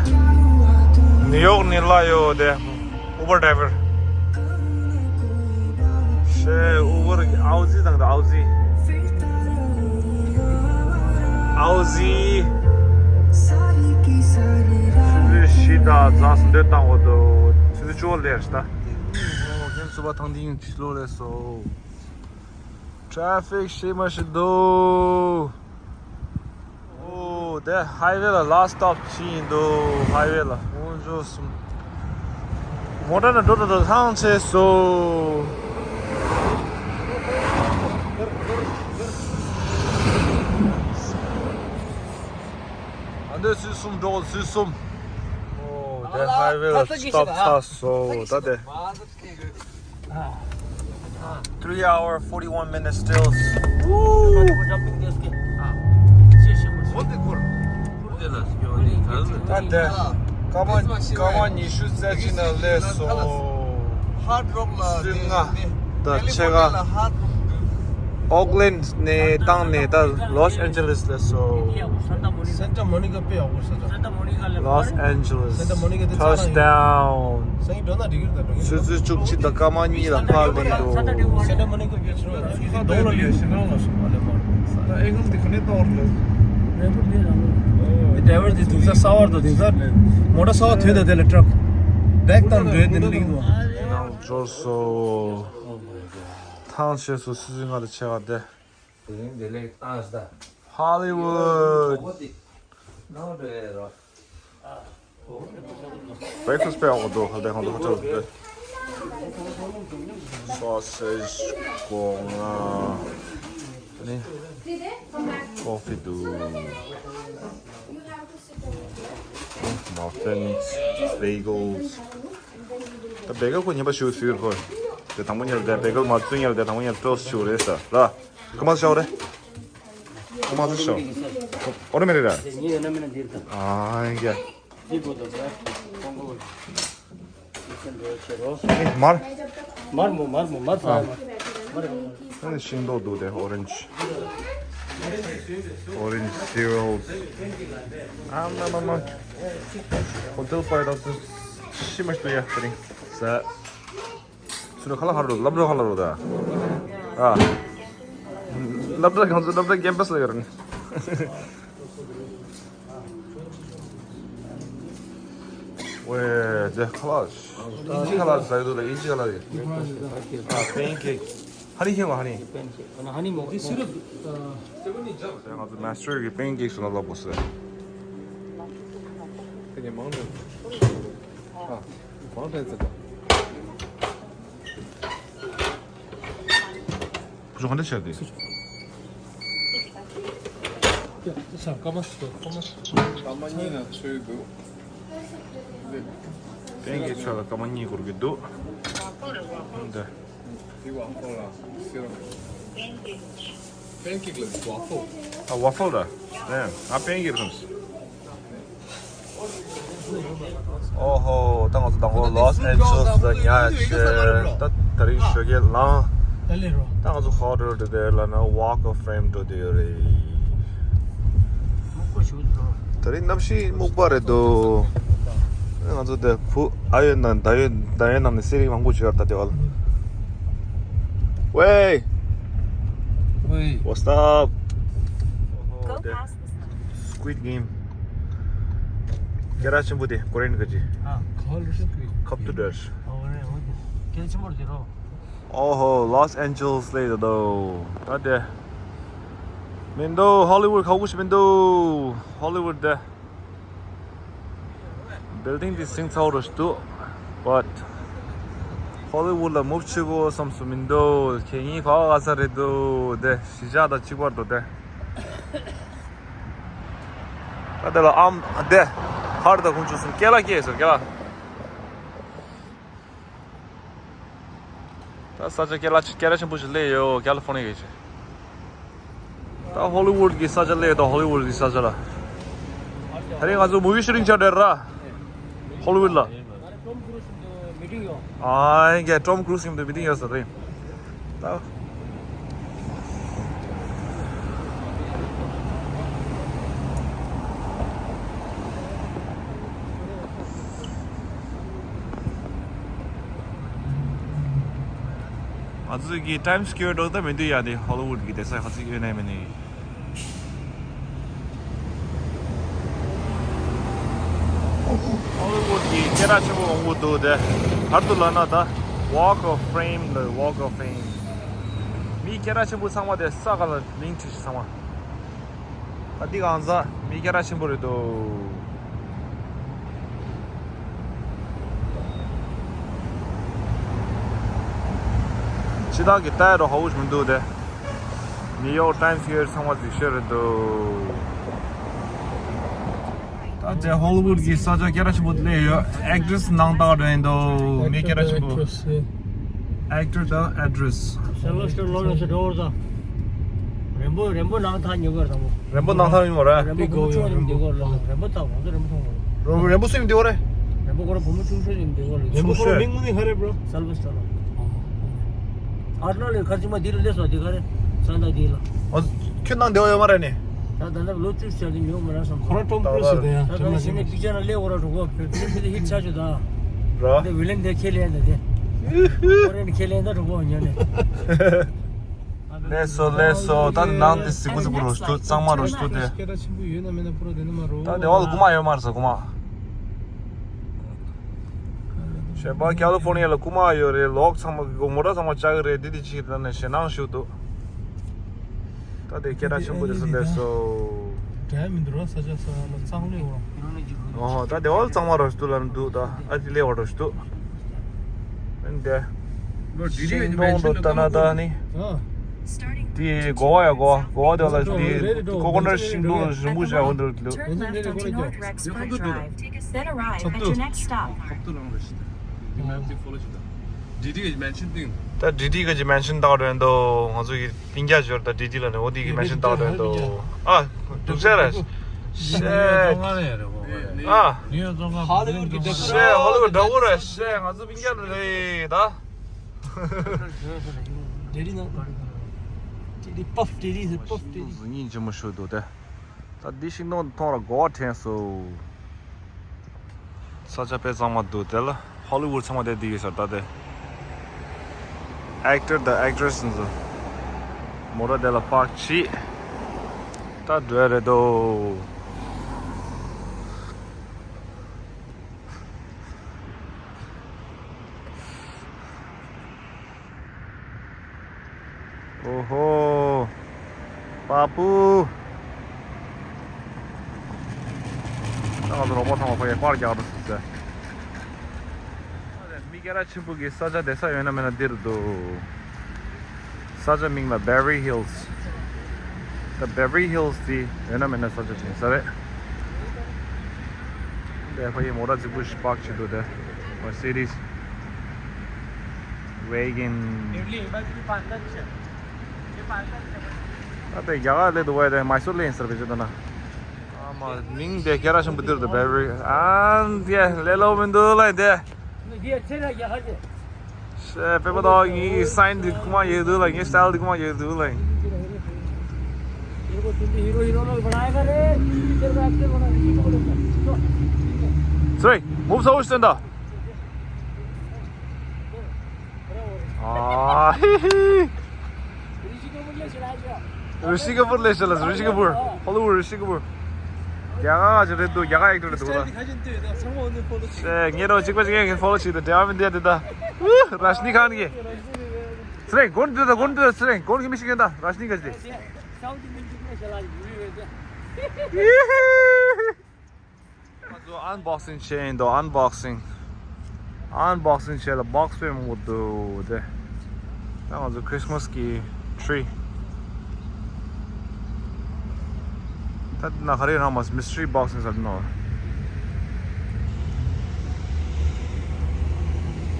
ནིའུ་ཡོག་ནས་སླེབས་ཡོད་དེ། Uber driver. ཤེ། Uber གི་ཨའུ་ཛི་དང་དང་ཨའུ་ཛི། ཨའུ་ཛི། སུམ་ཅུ་བཞི་དང་རྩ་གསུམ་འདོད་བཏང་བ་དོ། སུམ་ཅུ་བཅུ་ལེར་ཤི་ད། ཁྱེད་ཚོ་བ་ཐང་དིང་ཕྱི་ལོགས་ལས་སོ། Traffic ཤེས་མ་ཤེས་དོ། ཨོ། དེ་highway ལ་last stop ཅིག་ཡིན་འདུག highway ལ། འོ་འཇོག་སོང་། མོ་ཊ་ནང་འགྲོ་འགྲོ་འགྲོ་ཐང་ཆད་སོང་། ཨ་འདོད་ཚུལ་གསུམ་འགྲོ་ཚུལ་གསུམ། ཨོ། དེ་highway ལ་stop ཚར་སོང་ད་དེ། Three hour, forty-one minutes still. ད་དེ་སྐར་མ་སྐར་མ་ཉི་ཤུ་རྩ་གཅིག་ནང་སླེབས་སོང་། Hard Rock ལ་སུམ་ཅུ་ལྔ་དང་ཕྱེད་ཀ། Oakland ནས་བཏང་ནས་ད་Los Angeles སླེབས་སོང་། Santa Monica དཔེ་ཡག་པོ་ས་ཆ། Los Angeles. Santa Monica དེ་ཚ་ན་ཡོད། Touchdown. སང་ཉིན་འགྲོ་ན་འགྲིག་གི་རེད་ད། འགྲོ་གི་རེད། ཆུ་ཚོད་བཅུ་གཅིག་དང་སྐར་མ་གཉིས་ལ་ཕར་སླེབས་འདུག Santa Monica དཔེ་ཆ་ནང་ལ་ཞིག་གི་རྡོ་ལ་ལས་ཞེ་ནང་ལ་སོང་བ་ལས་མར། ད་ཨེ་ཁམ་དེ་ག་ནས་གཏོར་རེད། Driver དེ་དེང་སང་གསར་བ་རེད་དོ། དེང་སང་མོ་ཊ་གསར་བ་ཐོན་ད། དེ་ལ་truck back དང་འགྲོས་དེ་ལ་ལིག་འདུག་ནང་འབྱོར་སོང་། ཐང་ཆད་སོང་། སུ་སུ་ང་ལ་ཆེ་བ་དེ། དེ་རིང་བདེ་ལེགས་བཏང་ས། Hollywood. ནང་འགྲོ་ཡས་རོ། Breakfast དཔེ་ཡག་པོ་འདུག་ཧ་ལས་ཁོང་ཚོ་ཧོ་ཊེལ་དེ། Sausage སྒོ་ང་། ནི། Coffee འདུག Muffins, bagels. ད་bagel ཁོ་ཉན་པ་ཞུ་ཟེར་ཁོ། དེ་དང་པོ་ཉལ་དེ་bagel མ་བཙུན་ཉལ་དེ་དང་པོ་ཉལ་toast ཞུ་རེད་ས་ལ། ཁོ་མ་ཤོར་རེད། ཁོ་མ་ཤོར། ཨོ་རེ་མེ་རེད་ར། ཨ་ཡ། མར། མར་མོ་མར་མོ་མར་ཚ་མར། ཨ་ཤིང་ཏོག་འདུག་དེ་orange. Orange cereals. ཨ་མ་མ་མ། ཧོ་ཊེལ་པའི་ད་ཤི་མ་ཤི་ཡ་ཏ་རིང་ས། སུ་ར་ཁ་ལ་ཧ་རོ་ལབ་རོ་ཁ་ལ་རོ་ད། ཨ། ལབ་ར་གང་ཚོ་ལབ་ར་campus ལ་ཡོད་ར་ནི། ཝེ། དེ་ཁ་ལག་ཨིན་ཇི་ཁ་ལག་ཟ་ཡི་འདུག་ལ། ཨིན་ཇི་ཁ་ལག་རེད། ཨ། pancake. ཧ་ནི་ཁྱེར་བ་ཧ་ནི། ཧ་ནི་མོ། དེ་སུ་རེད། ང་ཚོ་མ་སི་ཊར་གི་པན་ཀེག་སུ་ལ་ལབ་པོ་ཟེར། དེ་གི་མང་འདུག་ཨ། མང་དྲན་ཟེར་ད། བུ་ཆུང་ག་འདྲ་བྱས་ཏེ། ཡ་ས་སྐར་མ་སུ་སྐར་མ། སྐར་མ་གཉིས་ན་ཚོད་འདུག་པན་ཀེག་ཆ་ལ་སྐར་མ་གཉིས་འགོར་གི་འདུག་འདི། པན་ཀེག་ལ་ཝ་ཕལ། ཨ་ཝ་ཕལ་ར། ཨ་པན་ཀེག་རེད། ཨོ་ཧོ། ད་ང་ཚོ་དང་པོ་ལོས་ཨན་ཇེ་ལིས་ལ་ཉལ་བྱས། ད་དེ་རིང་ཞོགས་ཀས་ལངས། ད་ང་ཚོ་ཧོ་ཊེལ་དེ་ལ་ན་ཝོག་ཨོཕ་ཕེམ་འགྲོ་དུས་ཡོད་རེད། དེ་རིང་གནམ་གཤིས་སྨུག་པ་རེད་འདུག་ང་ཚོ་དེ་བུ་ཨ་ཡོད་ན་ད་ཡོད་ད་ཡོད་ནང་ནས་སེ་རིང་མང་པོ་བྱོས་ཡོད་ད་དེ་བ་ལ། ཝེ། ཝེ། What's up? Go past the sun. Squid Game. སྐད་གྲགས་ཆེན་པོ་དེ་ཀོ་རི་ཡན་གྱི། ཨ། ཁོལ་སི་ཀུའིཌ། ཁབ་ཏུ་འདྲ། ཨོ་རེད་ཨོ་རེད། སྐད་ཆེན་པོ་རེད་དེ་རོ། ཨོ་ཧོ། ལོས་ཨན་ཇེ་ལིས་ལ་ཡོད་དོ། ད་དེ། མི་འདུག་ཧོ་ལི་ཝུཌ་ཁག་པོ་ཞིག་མི་འདུག་ཧོ་ལི་ཝུཌ་དེ། བིལ་ཌིང་དེ་ཟིང་ཚ་བོ་རུ་འདུག But ཧོ་ལི་ཝུཌ་ལ་མུབ་བྱེད་དགོས་བསམ་སུ་མི་འདུག་ཁྱེད་གཉིས་ག་བ་ག་ས་རེད་འདུག་དེ་གཞིས་ཆགས་དང་གཅིག་པ་འདུག་དེ། ད་དེ་ལ་ཨམ་དེ། ཧར་དང་ཁོང་ཚོ་གསུམ་སྐེ་ལ་སྐྱེས་ཟེར་སྐེ་ལ། ད་ས་ཆ་སྐད་ལ་སྐད་གྲགས་ཆེན་པོ་ཞིག་སླེབས་ཡོད་ཀ་ལི་ཧྥོར་ནི་ཡ་གི་ཆེ། ད་ཧོ་ལི་ཝུཌ་གི་ས་ཆ་སླེབས་ཡོད། ད་ཧོ་ལི་ཝུཌ་གི་ས་ཆ་ལ། ད་རིང་ང་ཚོ་མུ་ཝི་ཤུ་ཊིང་བྱ་འདྲ་ར། ཧོ་ལི་ཝུཌ་ལ། ཨ་ཡིན་གྱི་ཊོམ་ཀུ་རུ་སི་མི་ཊིང་ཡོད་ས་རེད། ད། ང་ཚོ་གི་ཊའིམ་སི་སྐོར་འགྲོ་ད་མི་འདུག་ཡ་དེ་ཧོ་ལི་ཝུཌ་གི་དེ་ས་ཁ་ཚིག་ཡོད་ནའི་མིན་ནའི། ཧོ་ལི་ཝུཌ་གི་སྐད་གྲགས་ཆེན་པོ་འོང་གི་འདུག་དེ། བར་དུ་ལབ་ན་ད་Walk of Fame ལ་Walk of Fame། མི་སྐད་གྲགས་ཆེན་པོ་ཚང་མ་དེ་ས་ག་ལ་མིང་བྲིས་ཤིག་ཚང་མ། ད་འདི་གང་ཟག་མི་སྐད་གྲགས་ཆེན་པོ་རེད་འདུག་ཕྱི་ཐག་གི་ལྟ་ཡ་རོ་ཧ་གོ་མི་འདུག་དེ། ནིའུ་ཡོག་ཊའིམ་སི་སྐོར་ཚང་མ་གཟིགས་ཤེས་རེད་འདུག་ད་དེ་ཧོ་ལི་ཝུཌ་གི་ས་ཆ་སྐད་གྲགས་ཆེན་པོ་དེ་སླེབས་ཡོད། ཨེག་ཊི་རེ་སི་ནང་ལྟ་ག་འགྲོ་ཡིན་འདུག་མི་སྐད་གྲགས་ཆེན་པོ། ཨེག་ཊར་དང་ཨེག་ཊི་རེ་སི། སེ་ལི་བེ་སི་ཊར་སི་ཊོན་ལོ་རེན་སི་འགྲོ་བར་ད། རེན་པོ་རེན་པོ་ནང་ཐག་ཉེ་བར་དང་པོ། རེན་པོ་ནང་ཐག་ཉེ་བར་རེད། རེན་པོ་བུ་མོ་ཆུང་ཆུང་འདི་གོ་ལ་རེན་པོ་ཐག་གོང་ཚོ་རེན་པོ་ཐོང་བར། རེན་པོ་རེན་པོ་སུ་ཡིན་འདི་གོ་རེད། རེན་པོ་ཁོ་ར་བུ་མོ་ཆུང་ཆུང་ཡིན་འདི་གོ་ལ། རེན་པོ་ཁོ་ར་མིང་དངོས་གནས་ག་རེ་བྲོ། སེ་ལི་བེ་སི་ཊར་ལ། ཨར་ནོལ་ལ་ཁ་ཅིག་མ་འདི་ལ་སླེབས་སོང་འདི་ག་རེ། ས་མཐའ་འདི་ལ། ཨོ། ཁྱོད་ནང་འདི་བ་ཡོད་མ་རེད་ནི། ད་ད་ལྟ་ལོ་བཅུ་ཞིག་ནི་ཉོ་མ་རག་བསམ། ཁོ་རང་ཊོམ་ཀུ་རུ་སི་དེ་ཡང་ད་ད་ཤི་ནས་པིག་ཅར་ན་སླེབས་འོ་ར་གྲོགས་པོ་བོད་ཕྱི་ཕྱི་ཧིཊ་ཆགས་ཆུ་ད། ར། དེ་ཝི་ལན་དེ་ཁས་ལེན་ད་དེ། ཁོ་རེ་ནི་ཁས་ལེན་ད་གྲོགས་པོ་ཉོ་ནས། ལེ་སོ་ལེ་སོ། ད་ནང་དེ་སི་ཀུ་སི་ཀུ་རོ་སྟུ་གཙང་མ་རོ་སྟུ་དེ། སྐད་གྲགས་ཆེན་པོ་ཡོད་ན་མེད་ན་པུ་ར་དེ་ནི་མ་རོ། ད་དེ་བ་ལ་རྐུ་མ་ཡོད་མ་རེད་ས་རྐུ་མ། ཞེས་པ་ཀ་ལི་ཧྥོར་ནི་ཡ་ལ་རྐུ་མ་ཡོད་རེད། ལོག་ཚང་མ་གི་མོ་ཊ་ཚང་མ་ལྕགས་ཀྱི་རེད། འདི་དེ་ཅིག་ད་ནས་ཞེད་སྣང་ཞུ་འདུག་ད་དེ་སྐད་གྲགས་ཆེན་པོ་དེ་སུ་འདས་སོ། འདྲ་མི་འདུག་ར་ས་ཆ་ས་ལ་གཙང་ལེ་བ། ཨོ་ད་དེ་བ་ལ་གཙང་མ་རོ་ཞིག་འདུག་ལ་འདུག་ད་ཨ་ཅི་ལེ་བ་རོ་ཞིག་འདུག་ཨ་ནི་དེ། ཤིང་སྡོང་དུ་ལྟ་ན་ད་ནི། དེ་གོ་བ་ཡ་གོ་བ་གོ་བ་དེ་ལ་དེ་ཀོ་ཀོ་ནཊ་ཤིང་སྡོང་ལ་རིང་པོ་ཞིག་འོ་འདུག Turn left onto North Rex Park Drive. Then arrive at your next stop. ཁབ་ཏུ་ལངས་རེད་ཤི། ཌི་ཌི་གི་མེན་ཤིན་སྟེང་། ད་ཌི་ཌི་གི་མེན་ཤིན་བཏགས་འགྲོ་ཡིན་འདུག་ང་ཚོ་གི་སྤུན་ཀྱག་འབྱོར་ད་ཌི་ཌི་ལ་ནས་འོ་དེ་གི་མེན་ཤིན་བཏགས་འགྲོ་ཡིན་འདུག་ཨ། སྡུག་ཅག་རེད། ཤེད། ཨ། ཧོ་ལི་ཝུཌ་འདྲ་པོ་རེད་ཤེད། ང་ཚོ་སྤུན་ཀྱག་རེད་ད། ཌི་ཌི་ནང་ཌི་ཌི་པབ་ཌི་ཌི་ཟེར་པབ་ཌི་ཌི། གཟུགས་བརྙན་ཆེན་མོ་ཞིག་འདུག་སྟེ། ད་འདི་ཤིང་སྡོང་མཐོང་ར་གོ་བ་དྲན་སོང་། ས་ཆ་དཔེ་གཙང་མ་འདུག་དེ་ལ་ཧོ་ལི་ཝུཌ་ཚང་མ་དེ་འདི་གི་ས་ད་དེ། ཨེག་ཊར་དང་ཨེག་ཊི་རེ་སི་ཚོ། མོ་ཊ་དེ་ལ་པཱརྐ་བྱས། ད་འགྲོ་ཡ་རེད་དོ། ཨོ་ཧོ། པ་པུ། ད་ང་ཚོ་རོགས་པ་ཚང་མ་ཁོ་ཡ་པར་རྒྱག་འགྲོ་ཟེར། མི་སྐད་གྲགས་ཆེན་པོ་གི་ས་ཆ་བསྡད་ས་ཡོད་ན་མེད་ན་འདིར་འདུག་ས་ཆ་མིང་ལ་Beverly Hills། ད་Beverly Hills དེ་ཡོད་ན་མེད་ན་ས་ཆ་ཅིག་ཡིན་ས་རེད། འདི་ཕ་གི་མོ་ཊ་རྫིག་པོ་ཞིག་པག་བྱེད་འདུག་དེ། Mercedes Wagon། ད་དེ་རྒྱ་གར་སླེབས་འདུག་བས། དེ་མའི་སོར་སླེབས་ཡིན་ས་རེད། བེད་སྤྱོད་བཏང་ན། ཨ་མ། མིང་དེ་སྐད་གྲགས་ཆེན་པོ་འདིར་འདུག Beverly། ཨ་འདི་ལས་སླ་པོ་མི་འདུག་ལ་དེ། ཤེས། དཔེ་པོ་ཏོ་ངའི་སའིན་འདི་ཁུག་མ་ཡོད་འདུག་ལ། ངའི་སི་ཊལ་འདི་ཁུག་མ་ཡོད་འདུག་ལ། སོ་རི། མུབ་ས་འུ་སྟོན་ད། ཨ་ཧི་ཧི། རི་ཤི་ཀ་པུར་ལས་ཤ་ལ། རི་ཤི་ཀ་པུར། ཧོ་ལི་ཝུཌ་རི་ཤི་ཀ་པུར། རྒྱ་གར་ཅིག་རེད་འདུག་རྒྱ་གར་ཨེག་ཊར་རེད་འདུག་ལ། ཤེས། ངས་རོ་གཅིག་པ་གཅིག་ངས་ཕོ་ལོ་བྱེད་དུ་དེ་བ་མི་འདི་དེ་ད། ར་ཤི་ནི་ཁཱན་གི། སི་རེ་གོན་འདི་ད་གོན་འདི་ད་སི་རེ་གོན་གི་མི་ཤི་གན་ད་ར་ཤི་ནི་ག་ཅི། ང་ཚོ་ཨན་བོག་སིང་བྱས་ཡིན་འདུག་ཨན་བོག་སིང་། ཨན་བོག་སིང་བྱས་ལ་བོག་སི་དཔེ་མང་པོ་འདུག་དེ། ད་ང་ཚོ་ཁྲིས་མས་ཀྱི་ཊི་རི། ད་འདི་ན་ག་རེ་རང་མ་སི་མི་སི་ཊི་རི་བོག་སིང་ཟེར་ནོ།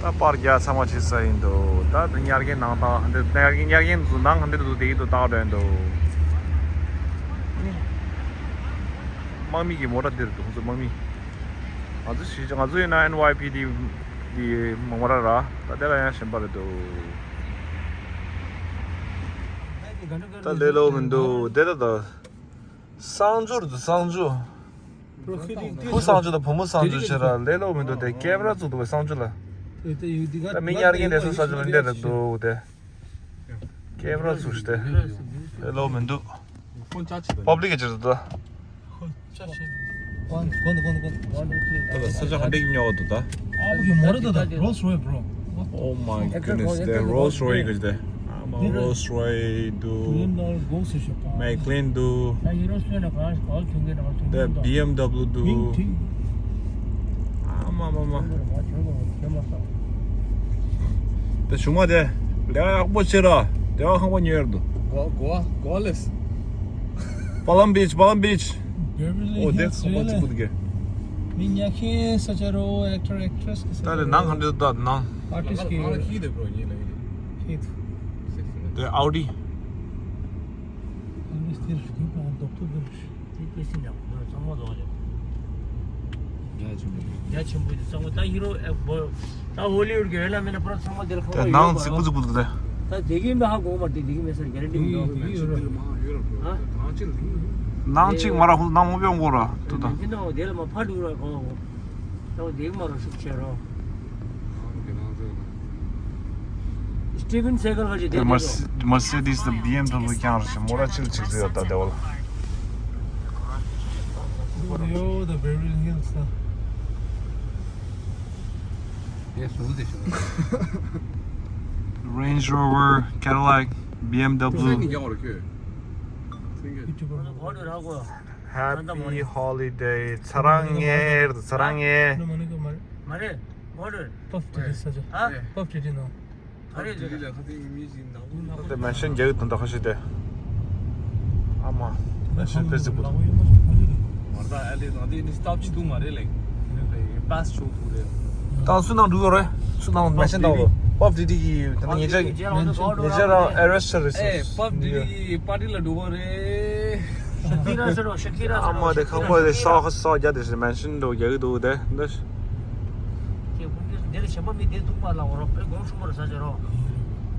ད་པར་རྒྱག་ཚང་མ་བྱེད་ས་ཡིན་འདུག་ད་དེ་ཉར་མཁན་ནང་དང་འདི་ཉར་མཁན་ཉར་མཁན་ཚོ་ནང་ག་འདི་འདུག་དེ་ཡིན་འདུག་བཏགས་འགྲོ་ཡིན་འདུག་དམག་མི་གི་མོ་ཊ་འདིར་འདུག་ཁོང་ཚོ་དམག་མི། ང་ཚོ་ཞིག་ང་ཚོ་ཡིན་ན་ཨེན་ཝའི་པི་ཌི་འདི་མོ་ཊ་ར། ད་དེ་ལ་ཡང་གཞན་པ་རེད་འདུག་ད་ལས་སླ་པོ་མི་འདུག་དེ་ད་ད། གསང་སྦྱོར་དུ་གསང་སྦྱོར། བུ་གསང་སྦྱོར་དང་བུ་མོ་གསང་སྦྱོར་བྱེད་ར་ལས་སླ་པོ་མི་འདུག་དེ་ཀེམ་ར་བཙུགས་འདུག་པའི་གསང་སྦྱོར་ལ། ད་མི་ཉར་མཁན་དེ་ཚོ་གསང་སྦྱོར་ལ་འདྲེ་རེད་འདུག་དེ། ཀེམ་ར་བཙུགས་ཏེ། ལས་སླ་པོ་མི་འདུག་པབ་ལིག་གི་ཕྱིར་དུ། ད་ལ་ས་ཆ་ག་འདྲ་ཉོ་བ་འདུག་ད། Oh my goodness, the Rolls Royce གི་ད། I'm a Rolls Royce འདུག McLaren འདུག་ད་B M W འདུག་ཨ་མ་མ་མ། ད་གཞུག་མ་དེ་ལས་ཀ་ཡག་པོ་བྱེད་ར། བདེ་བ་ཁང་པ་ཉོས་ཡོད་འདུག་གོ་གོ་གོ་ལེས། Palm Beach, Palm Beach. Beverly Hills. Oh, that's what you put again. མི་ཉག་ཁའི་ས་ཆ་རོ། ཨེག་ཊར་ཨེག་ཊི་རེ་སི་གི་ས་ཆ་རོ། ད་ལྟ་ནང་ག་འདྲ་འདུག་ད་ནང་། ཨར་ཊིསི་ཊི་གི་ཡོད། ཁྱེད་དེ་Audi། ཨར་ཊིསི་ཊི་རེད། རྡོག་ཐུག་རེད། དེ་ཀེ་སི་ཉག་ཚང་མ་རྡོག་རེད། རྒྱ་ཆེན་པོ་རྒྱ་ཆེན་པོ་དེ་གཙང་པོ་ད་ཧི་རོ་ཨེ་བོ་ད་ཧོ་ལི་ཝུཌ་གི་ཡོད་ལ་མེད་ལ་པུ་ར་ཚང་མ་དེ་ལ་ཁང་པ་ཡོད་པ་རོ། ད་ནང་གཟིགས་པོ་གཟིགས་པོ་འདུག་ད། ད་དེ་གི་མི་ཧ་གོ་མ་དེ་དེ་གི་མེད་སར་ག་རེ་འདྲི་མི་འདུག་ནང་གཅིག་མ་ར་ཧུ་ནང་མོ་པའི་འོང་གོ་ར། ནང་གཅིག་མ་ར་ཧུ་ནང་མོ་པའི་འོང་གོ་ར་དུ་ད། དེ་ནང་དེ་ལ་མ་ཕ་འདུག་ར་གོ་གོ། ད་དེ་གི་མ་ར་ཤུགས་ཆེ་རོ། སི་ཊི་ཝན་སེ་གལ་ག་ཅིག་དེ་དེ་རོ། Mercedes དང་B M W རྐྱང་རེད་ཤག་མོ་ཊ་ཆིག་ཆིག་ཟེར་ཡོད་ད་དེ་བ་ལ། ཡོ་ད་Beverly Hills ད། ཡེ་སུ་དེ་ཤོ། Range Rover, Cadillac, B M W. ཚིག་གི་ཡང་བར་ཁྱོད། ཚིག་གི། Happy holiday. ཚ་རང་ངེར་ཚ་རང་ངེ། མ་རེད། ང་རེད། Puff Daddy ས་ཆ། ཨ། Puff Daddy ནོ། ཨ་རེ་ལ་ཁ་ཏིང་མི་ཞིག་ནག་པོ་ནག་པོ། དེ་མེན་ཤན་རྒྱག་གི་དོན་དག་ཁ་ཤས་དེ། ཨ་མ། མེན་ཤན་དཔེ་གཟིགས་པོ་འདུག་མར་ད་ཨ་ལེ་ནང་དེ་ནི་སྟབས་ཆི་འདུག་མ་རེད་ལེ། པཱས་ཆོག་འདུག་རེད། ད་སུ་ནང་འགྲོ་གི་རེད། སུ་ནང་མེན་ཤན་དང་པབ་ཌི་ཌི་གི་དེ་ནི་ཉེ་ཆར་ཉེ་ཆར་ཨེ་རེ་སི་ཊི་རེད་ཨེ་པབ་ཌི་ཌི་གི་པར་ཊི་ལ་འགྲོ་གི་རེད། ཤ་ཀི་ར་ཟེར་རོ། ཤ་ཀི་ར་ཟེར་རོ། ཨ་མ་དེ་ཁང་པ་དེ་ཤ་ཁ་ཤ་རྒྱ་དེ་མེན་ཤན་འགྲོ་རྒྱག་གི་འདུག་དེ་འདི། ཁྱེད་ཁོང་ཚོས་འདིར་གཞན་པ་མི་བསྡད་འདུག་པ་ལ་འོ་རོགས་དཔེ་དགོངས་ཤུགས་པོ་རེད་ས་ཆ་རོ།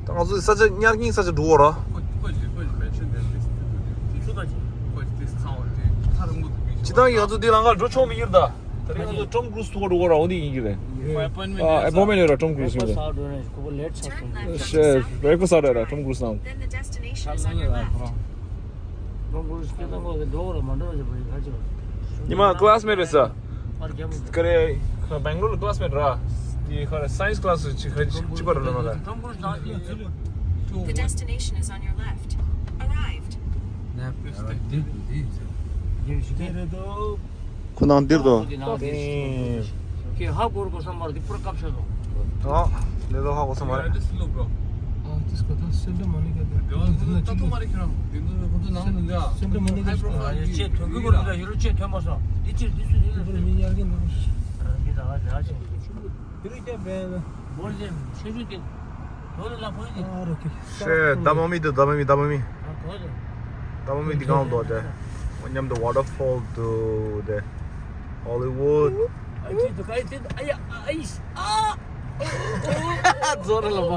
ད་ང་ཚོ་ས་ཆ་ཉར་གིན་ས་ཆ་འགྲོ་བ་ར། ཁོ་ཁོ་ཇི་ཁོ་ཇི་མེན་ཤན་དེ་ཏིས་ཏི་ཏུ་ཏི་ཏི་ཤུ་ད་ཅི། ཁོ་ཇི་ཏིས་ཚང་བ་དེ་ཐ་རུང་གོ་ཏུ་མི་ཤུ། ཇི་ལྟར་ཡང་ང་ཚོ་འདི་ལ་ང་འགྲོ་ཆོག་མི་ཡིར་ད། ད་རིང་ང་ཚོ་ཊོམ་ཀྲུ་ཛི་ཐུག་ག་འགྲོ་བ་ར་འོ་འདི་ཡིན་གི་རེད། ཨེ་པོ་ཡིན་མེན་ཊི་ཨ་ཨེ་པོ་ཡིན་མེན་ཊི་ཡོད་ར་ཊོམ་ཀྲུ་ཛི་ཡིན་གི་རེད། ཤེ་བྷེ་ཁ་སི་ཨ་རེད་ར་ཊོམ་ཀྲུ་ཛི་ནང་། Then the destination is on your left. ཉི་མ་ཀི་ལ་སི་མེཊ་རེད་ས། ཀ་རེ་ཁ་སྦེང་ལོར་ལ་ཀི་ལ་སི་མེཊ་ར། དེ་ཁ་རེ་སའེན་སི་ཀི་ལ་སི་ཅིག་ཁ་ཅིག་པ་ར་ལ་ན་ར། The destination is on your left. Arrived. ཁོ་ནང་འདིར་དོ། ཁྱེད་ཧ་གོ་གོ་སམ་པར་འདི་པུར་ཀབ་ཤ་དོ། ཨ། འདི་ལོ་ཧ་གོ་སམ་པར། Just look, bro. ཨ། this ཁོ་ད་སེམས་ཁྲལ་མ་ནི་ག་འདི། They want to talk to Mari Kram. They don't want to know the. སེམས་ཁྲལ་མ་ནི་ག་ཤ། ཡ་ཅེ་ཐོན་གི་གོ་ར་ཡོ་རོ་ཅེ་ཐོན་མ་སོང་། འདི་ཅི་འདི་སུ་འདི་ལ་མི་ཡར་གི་འདུག་འདི་ད་ད་ཅེ། འདི་རུ་ཅེ་བེ་ལ། བོལ་ལེམ་ཆུ་ཆུ་དེ། ལོ་ལ་ལ་ཕོ་ཡིན། ཨ་རོ་ཁེ། ཤེ་ད་མ་མི་དུ་ད་མ་མི་ད་མ་མི། ཨ་གོ་ལ། ད་མ་མི་དི་གང་དོ་དེ། མཉམ་དུ་ཝ་ཊར་ཕོལ་དུ་དེ། ཧོ་ལི་ཝུད། ཨ་ཅི་དུ་ཀའི་ཅི་ཨ་ཡ་ཨ་ཨིས་ཨ། ཛོ་ར་ལ་མ།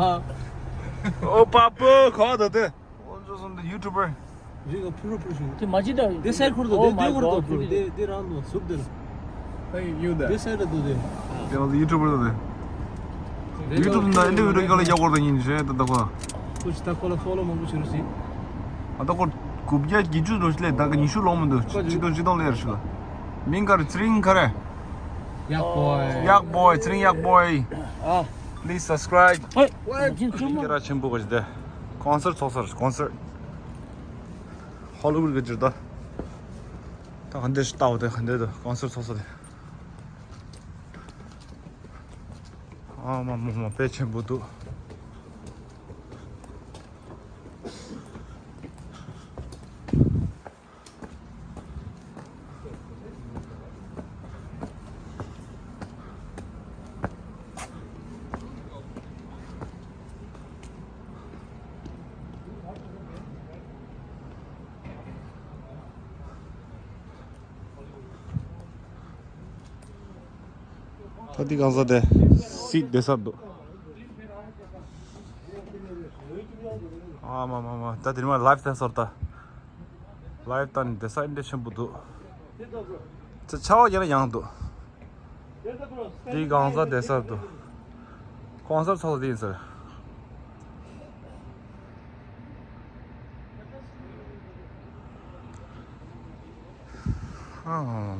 ཨོ་པ་པོ་ཁོ་དོ་དེ། ཨོ་ཛོ་སོན་དེ་ཡུ་ཊུ་བར། རི་ག་ཕུ་རུ་ཕུ་ཞིག་དེ་མ་ཅི་ད་དེ་སའི་ཁུར་དོ། དེ་དེ་ཁུར་དོ་དེ་དེ་རང་དོ་སུབ་དེ་ལ། Hey, you there. དེ་སའི་ད་དོ་དེ། དེ་ཡུ་ཊུ་བར་དོ་དེ། ཡུ་ཊུབ་ནང་ཨིན་ཊར་བིའུ་ག་ལ་རྒྱག་དགོས་དང་ཡིན་ཞེས་ད་ལྟ་ཁོ། ཁོ་ཅི་ད་ཁོ་ལ་ཕོ་ལོ་མང་པོ་བྱེད་རོགས་ཞེས། ཨ་ད་ཁོ་དགུ་བརྒྱ་བརྒྱད་ཅུ་རོ་ཞིག་ལས་ད་ག་ཉི་ཤུ་ལོངས་མི་འདུག་ཁོ་ཅི་ཅི་དང་ཅི་དང་ལས་རོ་ཞིག་ལ། མིང་ག་རེ་ཚེ་རིང་ག་རེ། ཡག་པོ། ཡག་པོ་ཚེ་རིང་ཡག་པོ། ཨ། Please subscribe. ཧེ། ཅིན་ཅུ་མོ། སྐད་གྲགས་ཆེན་པོ་ག་ཞིག་དེ། ཀོན་སར་ཚོགས་སར་ཀོན་སར། ཧོ་ལི་ཝུད་ག་ཅིར་ད། ད་ག་འདི་ཞིག་ལྟ་བ་དེ་ག་འདི་དུ་ཀོན་སར་ཚོགས་ས་དེ། ཨ་མ་མ་མ་དཔེ་ཆེན་པོ་འདུག་ད་འདི་གང་ཟག་དེ་སིད་བསྡད་ས་འདུག་ཨ་མ་མ་མ། ད་དེ་ནི་མ་ལའིབ་བསྟན་སོར་ད། ལའིབ་བསྟན་བསྡད་ས་ཨིན་འདྲ་ཆེན་པོ་འདུག་ཚེ་ཆར་པ་ཡང་ཡང་འདུག་འདི་གང་ཟག་བསྡད་ས་འདུག་ཀོན་སར་ཚོགས་འདི་ཡིན་ཟེར། ཨ།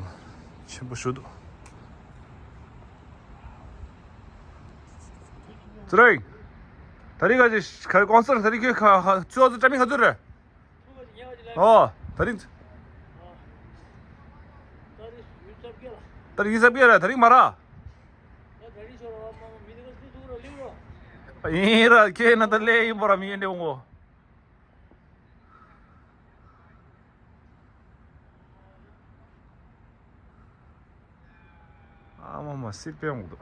ཆེན་པོ་ཞུ་འདུག་ཚེ་རིང་། ད་རིང་ག་ཅི་ག་རེ་ཀོན་སར་ད་རིང་ཁྱོད་ཁ་ཁ་ཚོད་ཚོད་ཀྲ་མི་ག་ཚོད་རེད། ཨོ། ད་རིང་། ད་རིང་ཡིན་ས་བརྒྱད་རེད། ད་རིང་མ་ར། ཡིན་ར་ཁྱེད་ན་ད་ལས་ཡིན་པ་ར་མི་ཡིན་འདྲ་འོང་གོ། ཨ་མ་མ་སི་པན་འདུག་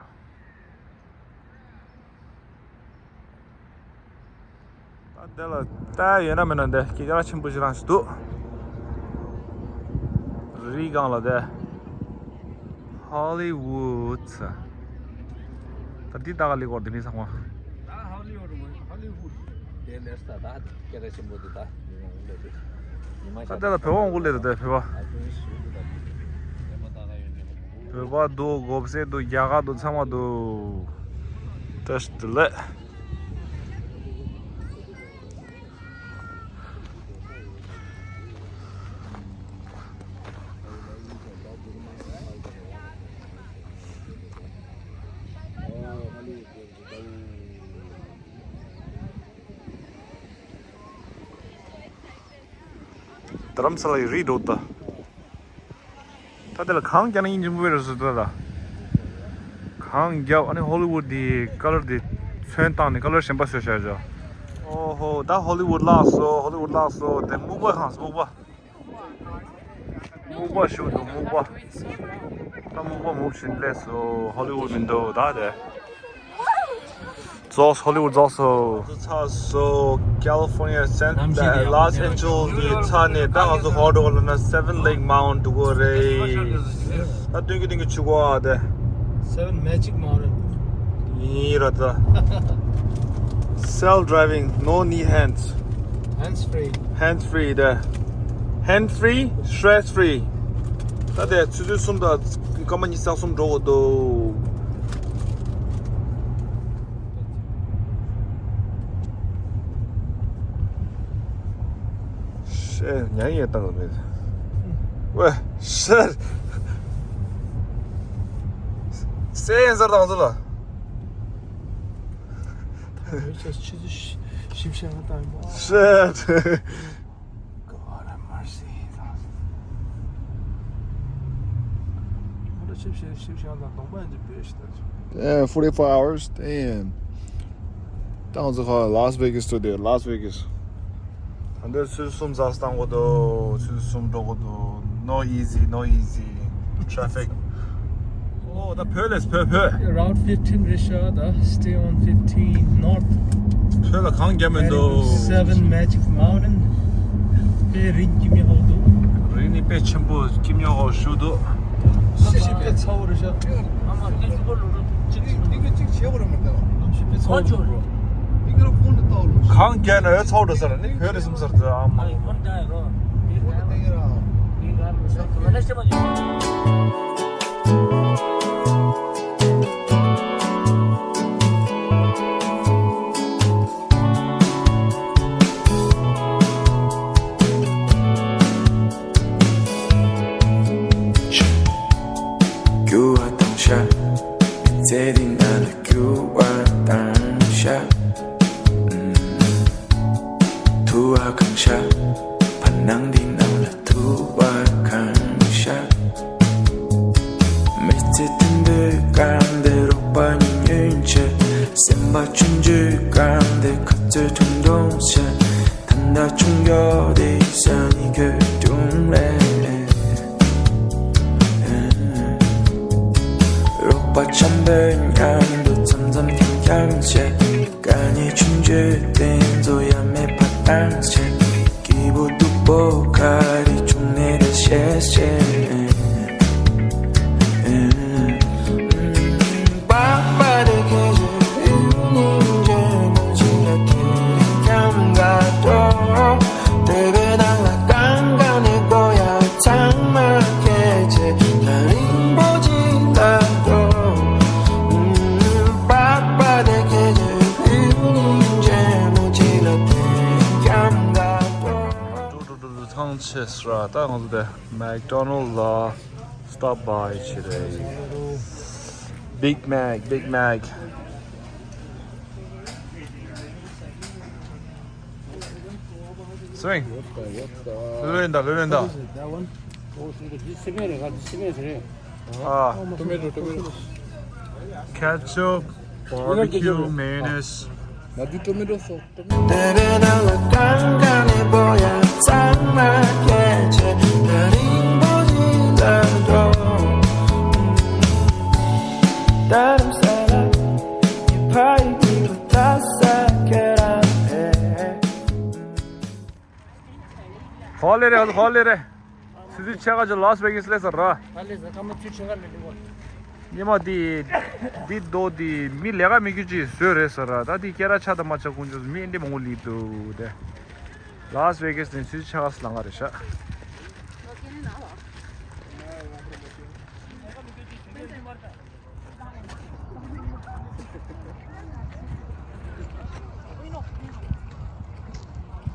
ད་དེ་ལ་ལྟ་ཡོད་ན་མེད་ན་འདི་སྐད་ཆ་ཆེན་པོ་ཞིག་རང་ཞིག་འདུག་རི་སྒང་ལ་དེ། ཧོ་ལི་ཝུད། ད་འདི་ད་ག་ལི་གོར་འདི་མི་ཚང་མ། ད་ཧོ་ལི་ཝུད་ཧོ་ལི་ཝུད། དེ་ལས་ད་ད་སྐད་ཆ་ཆེན་པོ་འདི་ད་མི་མང་ལས་དེ། ཉི་མ་ད་ལྟ་ལ་བོད་པ་འགུ་ལས་ད་ལྟ་བོད་པ། བོད་པ་འདུག་གོབ་སེ་འདུག་རྒྱ་གར་འདུག་ཚང་མ་འདུག་བཀྲ་ཤིས་བདེ་ལེགས། རྡ་རམ་ས་ལ་ཡི་རི་འགྲོ་ད། ད་དེ་ལ་གང་རྒྱབ་ན་ཡིན་གཅིག་པུ་རེད་ཟེར་ད་ལ། གང་རྒྱབ་ཨ་ནི་ཧོ་ལི་ཝུད་དེ་ཀ་ལར་དེ་ཚོན་བཏང་ནས་ཀ་ལར་གཞན་པ་བཟོས་བཞག་བཞག་ཨོ་ཧོ། ད་ཧོ་ལི་ཝུད་ལགས་སོ། ཧོ་ལི་ཝུད་ལགས་སོ། དེ་སྨུག་པ་གང་སྨུག་པ། སྨུག་པ་ཞུ་འདུག་སྨུག་པ། ད་སྨུག་པ་སྨུག་བཞིན་སླེབས་སོ། ཧོ་ལི་ཝུད་མི་འདུག་ད་དེ། རྫོགས་སོ། ཧོ་ལི་ཝུད་རྫོགས་སོ། ཚར་སོ། California San- Los Angeles གི་ཚར་ནས་ད་ང་ཚོ་ག་པར་འགྲོ་གི་ལབ་ན་Seven Lake Mount འགྲོ་གི་རེད། ད་སྟོན་གྱི་སྟོན་གྱི་ཆུ་གོ་ཨ་དེ། Seven Magic Mountain ཡིན་ར་ད། Self driving, no need hands. Hands free. Hands free དེ། Hands free, stress free. ད་དེ་ཆུ་ཚོད་གསུམ་དང་སྐར་མ་ཉི་ཤུ་རྩ་གསུམ་འགྲོ་གི་འདུག་ཤེས་ཉན་ཡས་བཏང་གི་མེད། ཝེ་ཤར། སེ་ཡན་སར་དང་ཚོ་ལ། ད་མི་ཆ་ཆུ་ཚོད་བཞི་ ཞིབ་བཤེར་བཏང་ཡོད་པ། Shit. God have mercy. ཨ་ད་ཞིབ་བཤེར་ཞིབ་བཤེར་དང་གདོང་པ་ཡིན་གྱི་བེད་ཤི་ད། Yeah, forty-four hours. Damn. ད་ང་ཚོ་ཁ་Las Vegas to the Las Vegas. ད་འདིར་ཆུ་ཚོད་གསུམ་ཙམ་བཏང་དགོས་འདུག་ཆུ་ཚོད་གསུམ་འགྲོ་དགོས་འདུག No easy, no easy. Traffic. ཨོ་ད་བོད་ལས་བོད་བོད། Route fifteen རེད་ཤག་ད་stay on fifteen north. བོད་ལ་གངས་རྒྱབ་མི་འདུག Seven Magic Mountain. དཔེ་རི་སྐྱིད་མི་ཧོ་འདུག་རི་ནི་དཔེ་ཆེན་པོ་སྐྱིད་མི་ཧོ་ཞུ་འདུག་ཤི་ཤི་དཔེ་ཚ་བོ་རེད་ཤག་འདི་ག་གཅིག་བྱེད་དགོས་རེད་མི་འདུག་གངས་རྒྱབ་ན་ཡོད་ཚ་བོ་འགྲོ་ས་ར་ནི་བོད་རེད་སེམས་ཚར་ཚར་ཨ་མ། རྒྱུ་བ་དང་ཤ། མི་ཚེ་འདི་ནང་ལ་རྒྱུ་བ་དང་ཤ། ཐུ་བ་གང་ཤ། བར་སྣང་འདི་ནང་ལ་ཐུ་བ་གང་ཤ། མི་ཚེ་དུམ་བུའི་སྒང་དེ་རོགས་པ་གཉིས་ཉུལ་བྱས། སེམས་པ་ཆུང་ཆུང་སྒང་དེ་ཁ་རྩོད་ཐུང་ཐུང་བྱས། ད་ལྟ་ཆུང་ཡོད་དེ་ས་ནི་ཁོས་དྲུང་རེད། རོགས་པ་འཆམ་པོའི་མཉམ་དུ་འཆམ་འཆམ་འཁྱམ་འཁྱམ་བྱས། དཀའ་ངལ་ཆུང་ཆུང་དེ་ཚོ་ཡ་མེད་པ་བཏང་བྱས། སྐྱིད་པོ་སྡུག་པོ་ག་རེ་བྱུང་ནས་ད་བཤད་བཤད། ཀྲུག་ཀྲུག་ཀྲུག་ཀྲུག་ཐང་ཆད་སོང་ར། ད་ང་ཚོ་དེ་McDonald ལ་stop by བྱེད་རེད། Big Mac, Big Mac. Swing. ལོས་ཡིན་ད། ལོས་ཡིན་ད། That one? Oh, so the this is it, this is it. ཨ། Tomato, tomato. Ketchup, barbecue, mayonnaise. ང་ཚོ་tomato sauce. དེ་རེད་ན་ལ་གང་ག་ནས་བོ་ཡ་ཚང་མ་སྐད་ཆ་ད་རིང་པོ་ཞིག་ལ་འགྲོ། ད་རུང་ས་ལ་ཡི་ཕ་ཡི་གི་ཕུ་ད་ས་ཁྱེད་རང་ཨེ། ཧོ་ལེ་རེ། ཧོ་ལེ་རེ། ཆུ་ཚོད་ཕྱེད་ཀ་ཅིག་Las Vegas སླེབས་ཚར་ར། ད་སླེབས་ཚར། སྐར་མ་བཅུ་ཕྱེད་ཀ་མི་འདུག་གོ། ཉི་མ་འདི་འདི་རྡོ་འདི་མི་ལས་ཀ་མི་རྒྱུ་ཅིག་བཟོས་རེད་ཟེར་ར། ད་འདི་སྐད་གྲགས་ཆགས་དང་མ་ཆགས་ཀུན་སྤྱོད་མི་འདི་མང་པོ་སླེབས་འདུག་དེ། Las Vegas ནས་ཆུ་ཚོད་ཕྱེད་ཀ་ལང་ག་རེད་ཤག་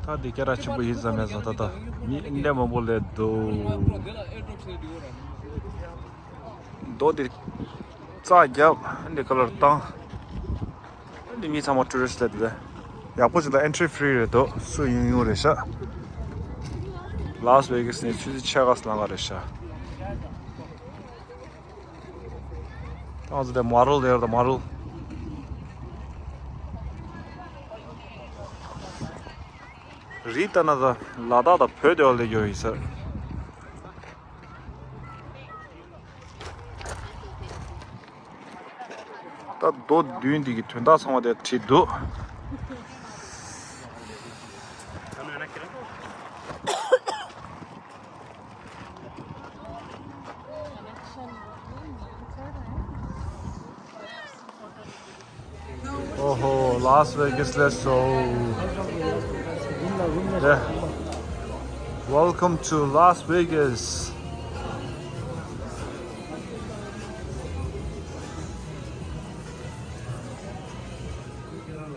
ད་འདི་སྐད་གྲགས་ཆེན་པོ་ཡིན་ཙང་མེད་ཙང་ད་ལྟ་མི་འདི་མང་པོ་སླེབས་འདུག་རྡོ་འདི་རྩ་རྒྱབ་འདི་ཀ་ལར་བཏང་། འདི་མི་ཚང་མ་tourist སླེབས་འདུག་ཡག་པོ་ཅིག་ལ་entry free རེད་འདུག་སུ་ཡོང་ཡོང་རེད་ཤག Las Vegas ནས་ཆུ་ཚོད་ཕྱེད་ཀ་ལང་ག་རེད་ཤག་ང་ཚོ་དེ་མ་རུལ་དེར་དང་མ་རུལ། རི་ལྟ་ན་ད་ལ་དྭགས་དང་བོད་དེ་བ་ལས་ཡོད་ཡིན་ཟེར། ད་རྡོ་བདུན་འདི་གི་དོན་དག་ཚང་མ་དེ་བྲིས་འདུག་ཨོ་ཧོ། Las Vegas སླེབས་སོང་། Yeah. Welcome to Las Vegas.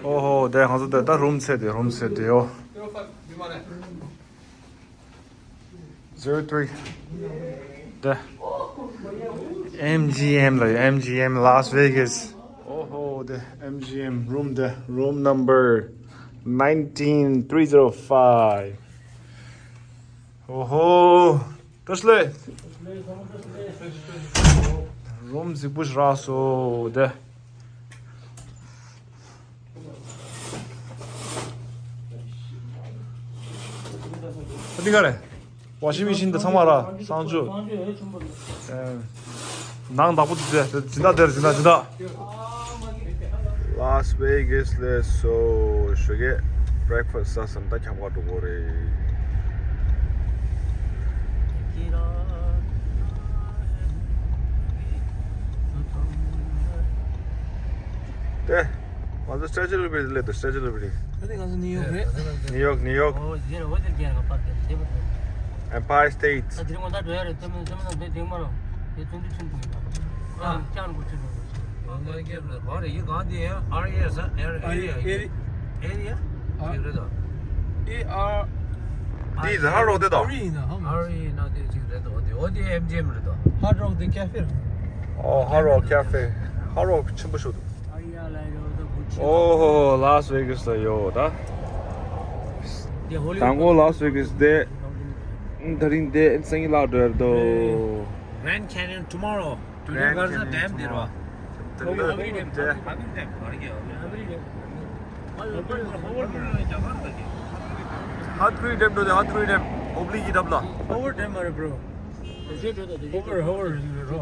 ཨོ་ཧོ། དེ་ང་ཚོ་དེ་ད་རུམ་ཚད་དེ་རུམ་ཚད་དེ་ཡོ། Zero three. དེ། M G M ལ་ཡོད། M G M Las Vegas. ཨོ་ཧོ། དེ་M G M room དེ། Room number nineteen three zero five. ཨོ་ཧོ། བཀྲ་ཤིས་བདེ་ལེགས། རུམ་གཟིགས་པོ་ཞིག་རག་སོང་དེ། འདི་ག་རེད། ཝ་ཤིང་མེ་ཤིན་དང་ཚང་མ་ར་གསང་སྤྱོད། ཨེ། ནང་བདག་པོ་དེ་སྦྱིན་བདག་དེར་སྦྱིན་བདག་སྦྱིན་བདག། ལཱས་ཝེ་གྷས་ལ་སོ་ཞོགས་ཀས་བྷི་རེག་ཕ་སི་ཟ་ས་ད་ཁྱམས་ཁར་འགྲོ་དགོས་རེད། དེ། ང་ཚོ་Statue of Liberty སླེབས་འདུག Statue of Liberty. ད་ནི་ང་ཚོ་ནིའུ་ཡོག་རེད། ནིའུ་ཡོག་ནིའུ་ཡོག་ཨོ་ཡེ་རེད། འོ་དེར་རྒྱལ་ཁབ་པར་དེར་དེ་བར། Empire State. ད་དེ་རིང་ང་ད་འགྲོ་ཡ་རེད། ཚང་མ་ཚང་མ་དེ་དེང་མ་རོ། དེ་ཚོན་དུ་ཚོན་དུ་ཡིན་པ། ཨ་ཀྱང་གོ་ཚོན་དུ། ང་ང་སྐྱེས་རེད། ག་རེ་ཡིན་གང་དེ་ཨ་རི་ཨེ་ས་ཨེ་རི་ཨེ་རི་ཨེ་རི་ཨེ་རི་ཨ་ཅིག་རེད་དོ། ཨེ་ཨར། འདི་ཧར་རོག་དེ་དོ། ཨ་རི་ཡིན་ན་ཧ་མ། ཨ་རི་ཡིན་ན་དེ་ཅིག་རེད་དོ། དེ་འོ་དེ་ཨེམ་ཇི་ཨེམ་རེད་དོ། ཧར་རོག་དེ་ཀ་ཧྥེ་རེད། ཨོ་ཧར་རོག་ཀ་ཧྥེ། ཧར་རོག་ཆེན་པོ་ཞིག་འདུག་ཨོ་ཧོ་ཧོ། ལཱས་ཝེ་གྷས་ལ་ཡོད་ད། དང་པོ་ལཱས་ཝེ་གྷས་དེ། དེ་རིང་དེ་སང་ཉིན་ལ་འགྲོ་ཡ་རེད་དོ། Grand Canyon tomorrow. Today Grand Canyon tomorrow. དེ་ལ་དེ། ཧ་ཏི་ཀུ་རི་ཌེམ་འགྲོ་དེ། ཧ་ཏི་ཀུ་རི་ཌེམ། ཨོབ་ལི་གི་ཌེམ་ལ། ཧོ་ཝར་ཌེམ་མ་རེད་bro། ཧོ་ཝར་ཧོ་ཝར་རེད་རོ།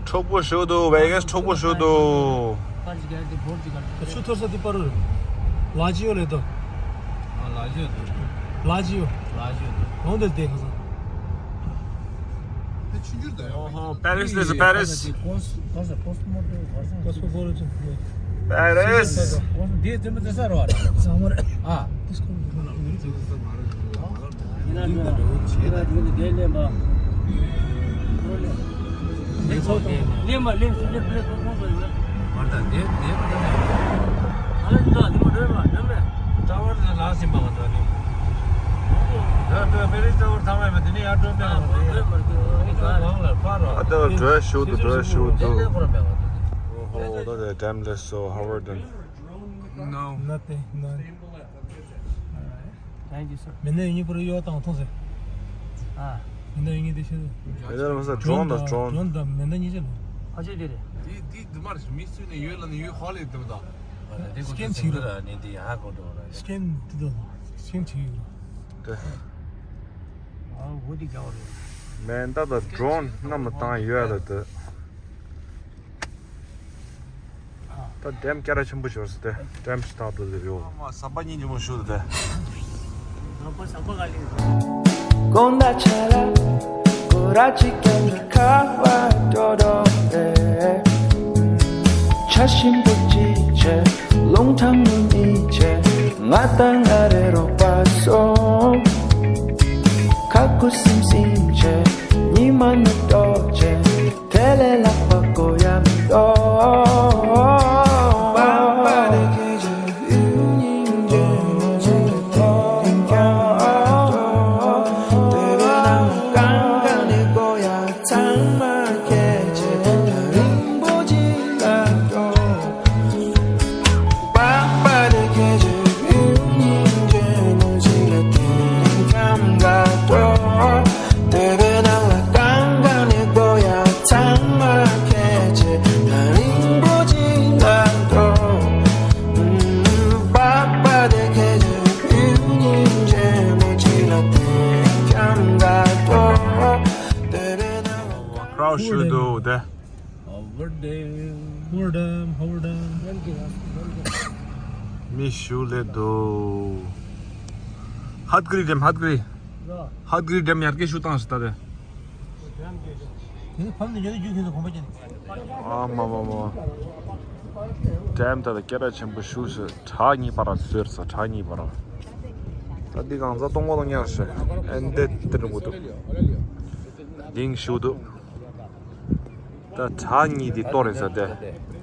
འཕྲོག་པོ་ཞིག་འདུག་ཝེ་གྷས་འཕྲོག་པོ་ཞིག་འདུག་ཆུ་ཐོར་ས་དེ་པར་རེད། ལ་ཇི་ཡོ་ལེ་དོ། ལ་ཇི་ཡོ་དོ། ལ་ཇི་ཡོ། ལ་ཇི་ཡོ་དོ། འོང་དེ་དེ་ཁ་སང་། དེ་ཆུ་འགྱུར་དང་ཡོད། ཨོ་ཧོ། པེ་རིས་དེ་པེ་རིས། ཀོས་ཀོས་ཀོས་མོ་ཏོ་ཀོས་མོ་ཏོ། པེ་རིས། འདི་དེ་མི་དེ་ས་རོ། ཨ། ཨ་ད་འགྲོ་ཞུ་དུ་འགྲོ་ཞུ་དུ། ཨོ་ཧོ། ད་དེ་ཌེམ་ལས་སོ་ཧར་ཝར་ཌེམ། No. Nothing, none. Alright. Thank you, sir. མེ་ནེ་ཡིན་པར་ཡོད་དང་མཐོང་ཟེར། ཨ། མེ་ནེ་ཡིན་དེ་ཤེས། མེ་ནེ་མ་ཟ་ཌོ་རོན་དང་ཌོ་རོན། ཌོ་རོན་དང་མེ་ནེ་གཉིས་ཆ་ནས། ཨ་ཅེ་དེ་རེད། དེ་དེ་དུ་མར་མི་སུ་ནས་ཡོད་ལ་ནས་ཡོད་ཧ་ལས་དུ་ད། སི་ཀེན་བྱེད་ཀྱི་རེད། སི་ཀེན་བྱེད་ཀྱི་རེད། དེ། ཨ་འོ་དེ་རྒྱག་པ་རེད། མེ་ནེ་ད་ཌོ་རོན་གནམ་ལ་བཏང་ཡོད་ལ་དུ། ད་ཌེམ་སྐད་གྲགས་ཆེན་པོ་ཞིག་ཡོད་ས་དེ། ཌེམ་ཞིག་ཐག་ཏུ་ཟེར་ཡོད། ཨ་མ་ཟམ་པ་གཉིས་ཀྱི་མོ་ཞུ་དེ། ཟམ་པ་ཟམ་པ་ག་ལེ། དགོང་དག་ཆ་ལ་སྐོར་ར་གཅིག་ཀྱང་ཁ་བ་འགྲོ་འགྲོ་རེད། ཆ་ཞིམ་པོ་གཅིག་བྱས། རླུང་ཁྲ་མོ་གཉིས་བྱས། ང་དང་ང་རེ་རོགས་པ་སོང་། ཁ་ཁུ་སིམ་སིམ་བྱས། ཉི་མ་ནུབ་འགྲོ་བྱས། དེ་ལས་ལྷག་པ་དགོས་ཡ་མི་འདུག་ཁྲའོ་ཞུ་འདུག་དེ། ཧོ་ཝར་ཌེམ། ཧོ་ཝར་ཌེམ། ཧོ་ཝར་ཌེམ། མི་ཞུ་ལེ་འདུག་ཧ་ཏི་ཀུ་རི་ཌེམ། ཧ་ཏི་ཀུ་རི། ཧ་ཏི་ཀུ་རི་ཌེམ་ཡར་རྒྱས་ཞུ་བཏང་ཞིག་ད་དེ། དེ་ནི་ཕམ་ནས་ཉོ་ནས་རྒྱུ་ཁྱོད་ཚོ་གོམ་པ་ཅན། ཨ་མ་མ་མ། ཌེམ་ད་ལྟ་སྐད་གྲགས་ཆེན་པོ་ཞུ་ཞིག་བྲག་གཉིས་བར་བཟོས་ས། བྲག་གཉིས་བར། ད་འདི་གང་ཚ་གཏོང་བ་དང་ཉར་ཞིག་ཨེ་འདི་འདི་འགྲོ་གི་འདུག་ལྡིང་ཞུ་འདུག་ད་བྲག་གཉིས་དེ་གཏོར་རེད་ཟེར་ཏེ།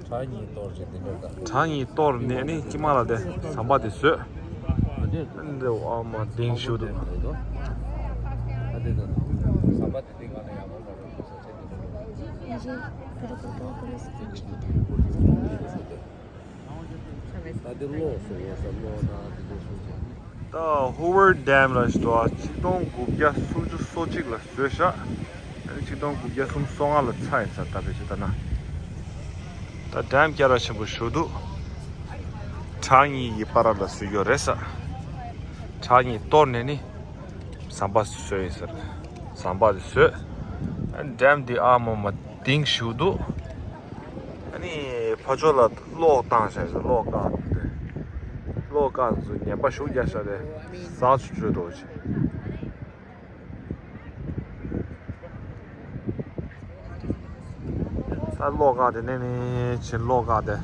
བྲག་གཉིས་གཏོར་རེད་དེ་འདྲ་ད། བྲག་གཉིས་གཏོར་ནས་ནི་ཀྱི་མ་ལ་དེ་ཟམ་པ་དེ་བཟོས། འདི་འདི་ཨ་མ་ལྡིང་ཞུ་འདུག་ཨ་དེ་ད་ཟམ་པ་དེ་ལྡིང་ག་ན་ཡག་པོ་མ། ད་Hoover Dam ལ་ཞིག་འདུག་ཆིག་སྟོང་དགུ་བརྒྱ་སུམ་ཅུ་སོ་གཅིག་ལ་བཟོས་ཤག་ཨ་ནི་ཆིག་སྟོང་དགུ་བརྒྱ་སུམ་ཅུ་སོ་ལྔ་ལ་ཚར་ཡིན་ས། ད་ཕལ་ཆེར་ལྟ་ན། ད་ཌེམ་རྒྱ་ར་ཆེན་པོ་ཞིག་འདུག་བྲག་གཉིས་ཀྱི་བར་ལ་བཟོས་ཡོད་རེད་ས། བྲག་གཉིས་གཏོར་ནས་ནི་ཟམ་པ་བཟོས་ཡིན་ཟེར། ཟམ་པ་དེ་བཟོས། ཨ་ནི་ཌེམ་དེ་ཨ་མོ་མ་གཏིང་ཞིག་འདུག་ཨ་ནི་ཕ་ཕྱོགས་ལ་གློག་བཏང་བཞག་ཟེར། གློག་བཀག་དེ། གློག་བཀག་ཚོ་ཉེན་པ་ཞིག་རྒྱག་ཤག་དེ། ཟག་ཆུ་བྲོས་འགྲོ་ཆེ། ད་གློག་བཀག་དེ་ནས་ནི་ཕྱིན། གློག་བཀག་དེ་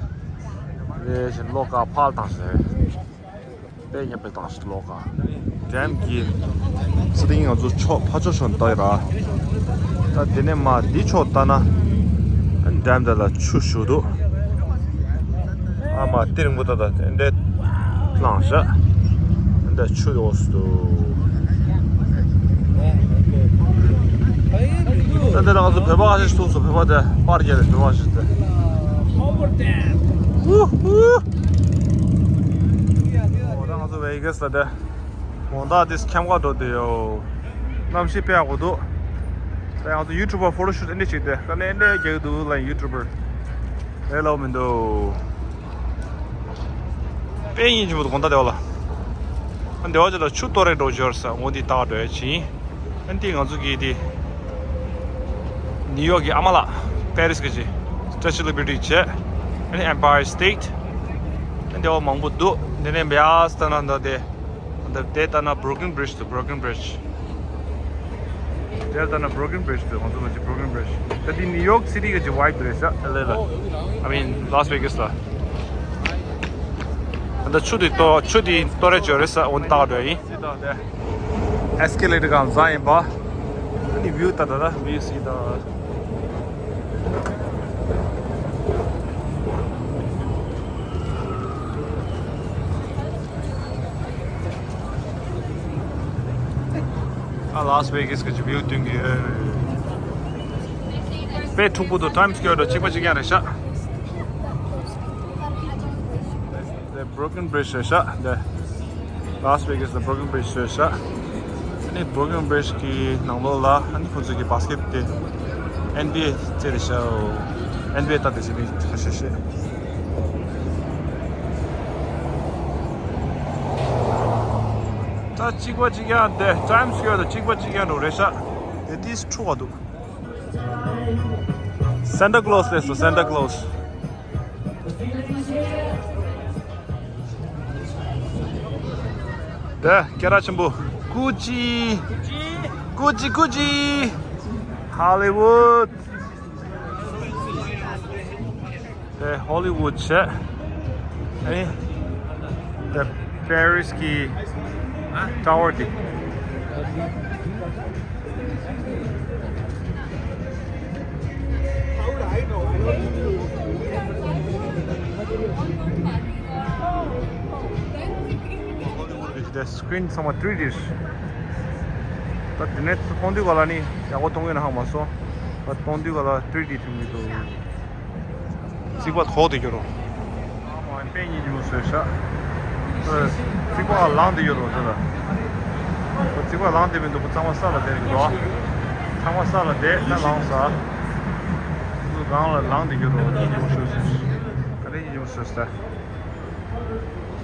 ནས་ཕྱིན། གློག་བཀག་ཕར་བཏང་ཟེར། དཔེ་ཉེན་པའི་བཏང་ཟེར། གློག་བཀག་ཌེམ་གྱི་ས་སྟེང་ང་ཚོ་ཕྱོགས་ཕ་ཕྱོགས་ཕྱོགས་ནས་ལྟ་ཡི་ར། ད་དེ་ནས་མར་འདི་ཕྱོགས་ལྟ་ན་ཌེམ་དེ་ལ་ཆུ་ཞུགས་འདུག་ཨ་མ་ཏི་རིང་པོ་ད་ད་དེ་འདྲས་བླངས་ཤག་འདི་ཆུ་འོག་སུ་འདུག་ད་འདི་ལ་ང་ཚོ་བོད་པ་ཁ་ཤས་ཐུག་སོང་། བོད་པ་དེ་པར་རྒྱབ་པའི་བོད་པ་ཁ་ཤས་དེ། ཧུ་ཧུ། འོ་ད་ང་ཚོ་ཝེ་གྷ་སི་ལ་དེ། དགོང་དག་དེ་ཁྱམས་ཁ་འགྲོ་བསྡད་ཡོད། གནམ་གཤིས་དཔེ་ཡག་པོ་འདུག་ད་ང་ཚོ་ཡུ་ཊུབ་པར་ཕོ་ཊོ་ཤུཊ་ཨེ་འདྲ་བྱེད་དེ། ད་ལན་འདྲ་རྒྱག་གི་འདུག་ལ། ཡུ་ཊུབ་པར་རེད་ལབ་མི་འདུག་དཔེ་སྙིང་རྗེ་པོ་འདུག་དགོང་དག་དེ་བ་ལ། ཨ་འདི་བ་ཅིག་ལ་ཆུ་གཏོར་རེ་འགྲོ་འབྱོར་ས་འོ་འདི་ལྟ་ག་འགྲོ་ཡ་ཕྱིན། ཨ་འདི་ང་ཚོ་གི་དེ་ནིའུ་ཡོག་གི་ཨ་མ་ལགས་པེ་རིས་གི་ཅིག Statue of Liberty བྱས། ཨ་ནི་Empire State། ཨ་འདི་བ་མང་པོ་འདུག་འདི་ནས་བྱས་ལྟ་ན་འདི་དེ། འདི་དེ་ལྟ་ན་Brooklyn Bridge འདུག Brooklyn Bridge། དེ་ལྟ་ན་Brooklyn Bridge འདུག་ང་ཚོ་ལ་ཅིག་Brooklyn Bridge། ད་འདི་ནིའུ་ཡོག་སི་ཊི་གི་ཅིག་ཝའིབ་རེད་ས། ཨེལ་ཨེ་ལ། I mean Las Vegas ལ། ད་ཆུ་དེ་གཏོར། ཆུ་དེ་གཏོར་རེ་བྱོས་རེད་ས། འོ་ན་ལྟ་ག་འགྲོ་ཡ་ཡིན། ཨེ་སི་ཀེ་ལེ་ཊར་གང་བཟང་ཡིན་པ། ཨ་ནི་བིའུ་ལྟ་ད་ད་བིའུ་སི་ད། ཨ་ལཱས་ཝེ་གྷས་གི་བིའུ་སྟོན་གྱི་ཡོད། དཔེ་འཁྲུག་པོ་འདུག Times Square དང་གཅིག་པ་གཅིག་རྐྱང་རེད་ཤག་འདི་Brooklyn Bridge རེད་ཤག་འདི་ལཱས་ཝེ་གྷས་ལ་Brooklyn Bridge རེད་ཤག་ཨ་ནི་Brooklyn Bridge གི་ནང་ལོགས་ལ་ཨ་ནི་ཁོ་ཚོ་གི་བཱ་སི་ཀེཊ་དེ་ཨེན་བི་ཨེ་རྩེ་རེད་ཤག་ཨེན་བི་ཨེ་ལྟ་དེ་ཟེར་ནི་ཁ་ཤས་ཤིག་ད་གཅིག་པ་གཅིག་རྐྱང་དེ་Times Square དང་གཅིག་པ་གཅིག་རྐྱང་འགྲོ་རེད་ཤག་དེ་དུས་འཁྲུག་པ་འདུག Santa Claus སླེབས་སོང་། Santa Claus དེ་སྐད་གྲགས་ཆེན་པོ་Gucci Gucci Gucci Hollywood དེ་Hollywood བྱས། ཨེ་དེ་Paris གི་ཊ་ཝར་དེ། དེ་སི་ཀི་རིན་ཚང་མ་ཐི་རི་ཌི་རེད། ད་དེ་ནས་མཐོང་དུས་ག་ལ་ནི་ཡག་པོ་མཐོང་གི་ན་ཧ་མ་སོང་། ད་མཐོང་དུས་ག་ལ་ཐི་རི་ཌི་ཐོན་གྱི་འདུག་རྩིག་པ་གོག་དེ་གྱུར་རོ། ཨ་མ་དཔེ་སྙིང་རྗེ་མོ་བཟོས་ཤག་རྩིག་པ་ལངས་དེ་གྱུར་རོ་དེ་ལ། རྩིག་པ་ལངས་དེ་མི་འདུག་ཚང་མ་ས་ལ་བསྡད་ཀྱི་འདུག་ཚང་མ་ས་ལ་བསྡད་ན་ལངས་ས། སྒང་ལ་ལངས་དེ་གྱུར་རོ། སྙིང་རྗེ་མོ་བཟོས་ཤག་ག་རེ་སྙིང་རྗེ་མོ་བཟོས་ཤག་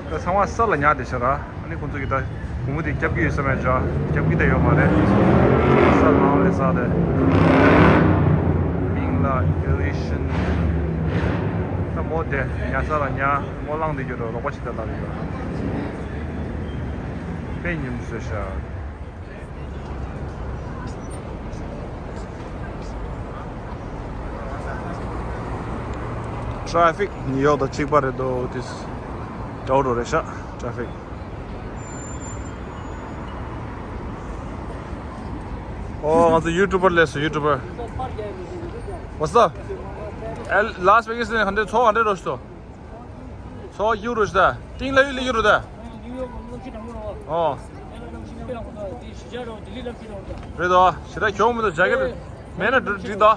ད་ཚང་མ་ས་ལ་ཉལ་བསྡད་ཤག་ར། ཨ་ནི་ཁོང་ཚོ་གིས་ད་སྒོར་མོ་དེ་རྒྱབ་ཀྱི་ཡོད་བསམ་ཡ་འདྲ། རྒྱབ་ཀྱི་ད་ཡོད་མ་རེད། ས་ལངས་རེད་ས་དེ། མིང་ལ་Elysian ད་མོ་དེ་ཉལ་ས་ལ་ཉལ། མོ་ལངས་དེ་གྱུར་རོ། རོགས་པ་ཅིག་ད་ལབ་ཡོད། དཔེ་སྙིང་རྗེ་མོ་བཟོས་ཤག་ཊ་རེ་ཕིག་ནིའུ་ཡོག་དང་གཅིག་པ་རེད་དོ། དེ་འདྲ་པོ་རེད་ཤག་ཊ་རེ་ཕིག་ཨོ་ང་ཚོ་ཡུ་ཊུབ་པར་སླེབས་སོང་། ཡུ་ཊུབ་པར། What's up? ཨེ་ལཱས་ཝེ་གྷས་ནས་ག་འདྲ་ཚོར་བ་ག་འདྲ་རོ་ཤི་ཏོ། ཚོར་བ་ཡུ་རོ་ཤི་ད། ཏིང་ལ་ཡུ་ལི་ཡུ་རོ་ད། ཨོ། རེད་དོ། ཞེ་དྲག་གྱོང་མི་འདུག་ཇ་ཀེ་ཊི་མེད་ན་འགྲིག་འདུག་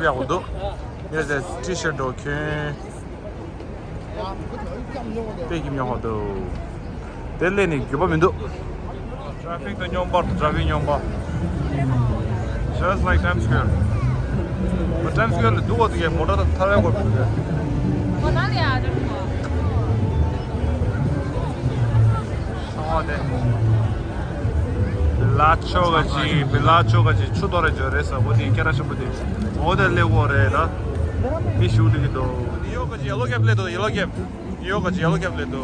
ཤོབ་ཡག་པོ་འདུག། ངས་ཟེར་ཊི་ཤར་འགྲོ་ཁྱོད། དཔེ་གི་ཉོ་ཧོ་དོ། དེ་ལས་ནི་རྒྱུ་པ་མི་འདུག། Traffic དང་སྙོམས་པ། Traffic སྙོམས་པ། Just like Times Square. But Times Square ལ་འདུག་པ་དེ་གའི་མོ་ཊ་དང་ཐར་ཡག་པོ་མི་འདུག། ཨོ་ན་ལེ་ཨ་རེ་མོ། ཨོ་དེ། ལ་ཆོ་ག་ཅི་བི་ལ་ཆོ་ག་ཅི་ཆུ་དོ་རེ་ཇོ་རེ་ས་བོ་དེ་ཀེ་ར་ཤ་བོ་དེ། ཨོ་དེ་ལེ་གོ་རེ་ད། མི་ཤུགས་དེ་གི་དོ། ཡོ་ག་ཅི་ཡེ་ལོ་ཀེབ་ལེ་དོ་ཡེ་ལོ་ཀེབ། ཡོ་ག་ཅི་ཡེ་ལོ་ཀེབ་ལེ་དོ།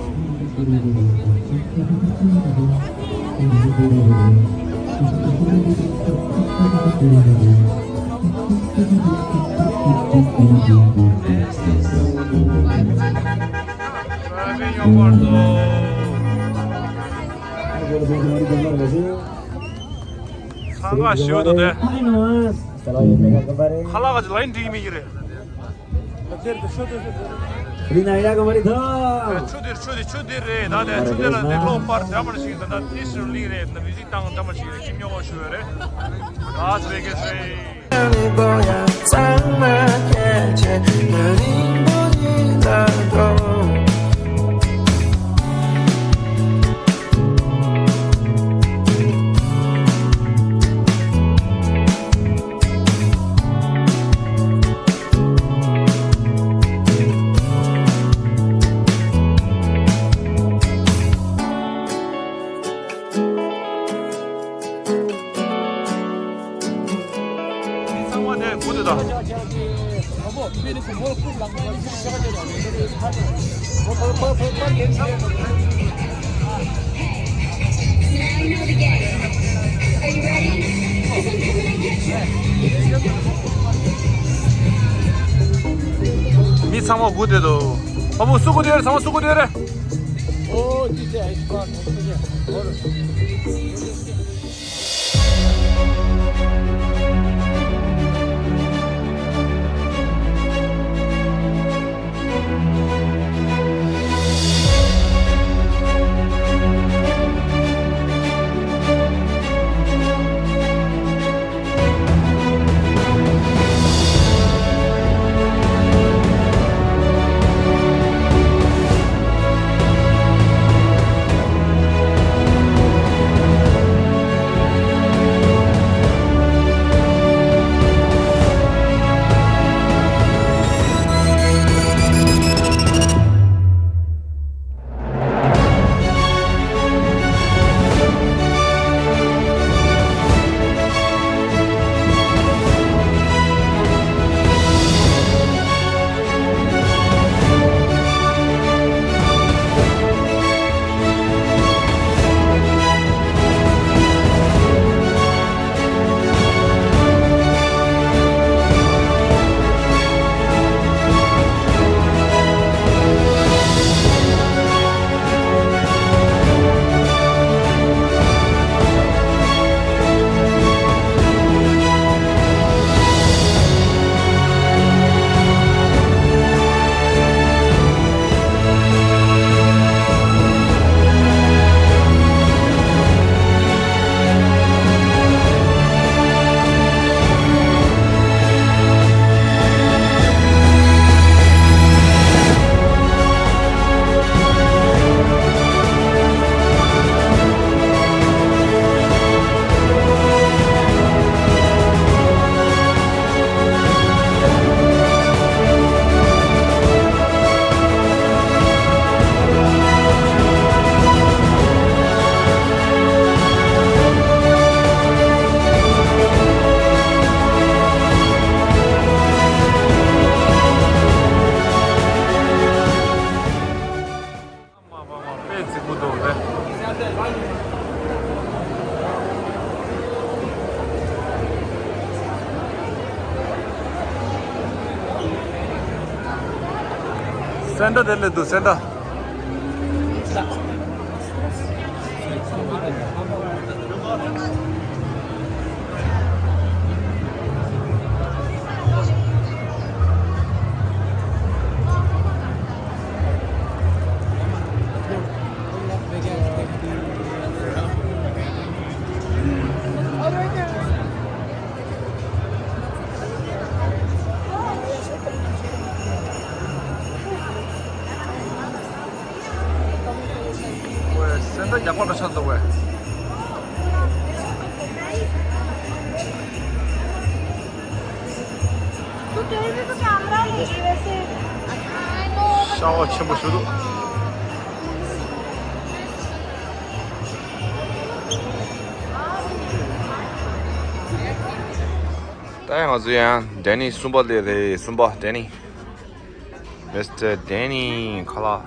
ཚང་ཁ་ཞུ་དོ་དེ། ཁ་ལག་ག་ཅི་ལ་ཡིན་འགྲིག་མི་གི་རེད། རི་ན་ཡ་ག་མ་རི་ཐ། ཆུ་དེར་ཆུ་དེ་ཆུ་དེ་རེད་ད་དེ་ཆུ་དེ་ལ་དེ་ལོག་པར་འདྲ་མར་ཞིག་ད་ད་དེ་སུ་ལིང་རེད་ད་མི་ཟིག་བཏང་འདྲ་མར་ཞིག་རེད་ཁྱིམ་ཉོ་བ་ཞུ་ཡོད་རེད། ད་ཚེ་གེ་ཚེ། ཚང་མ་ནས་སྒུག་དུ་དང་། མི་ཚང་མ་སྒུག་དེ་འདུག། ཨ་བུ་སུ་སྒུག་དེ་རེད། ཚང་མ་སུ་སྒུག་དེ་རེད། མ་མ་མ་དཔེ་རྫིག་པོ་འདུག་རེད། སེན་ཏྲ་དེ་ལས་འདུག་སེན་ཏྲ། ད་རྒྱགས་པ་འདྲ་ཆགས་འདུག་པས། ཤ་བ་ཆེན་པོ་ཞིག་འདུག། ད་ཡང་ང་ཚོ་ཡང་ཌེ་ནི་གསུམ་པ་སླེབས་རེད། གསུམ་པ་ཌེ་ནི། མིས་ཊར་ཌེ་ནི་ཁ་ལག།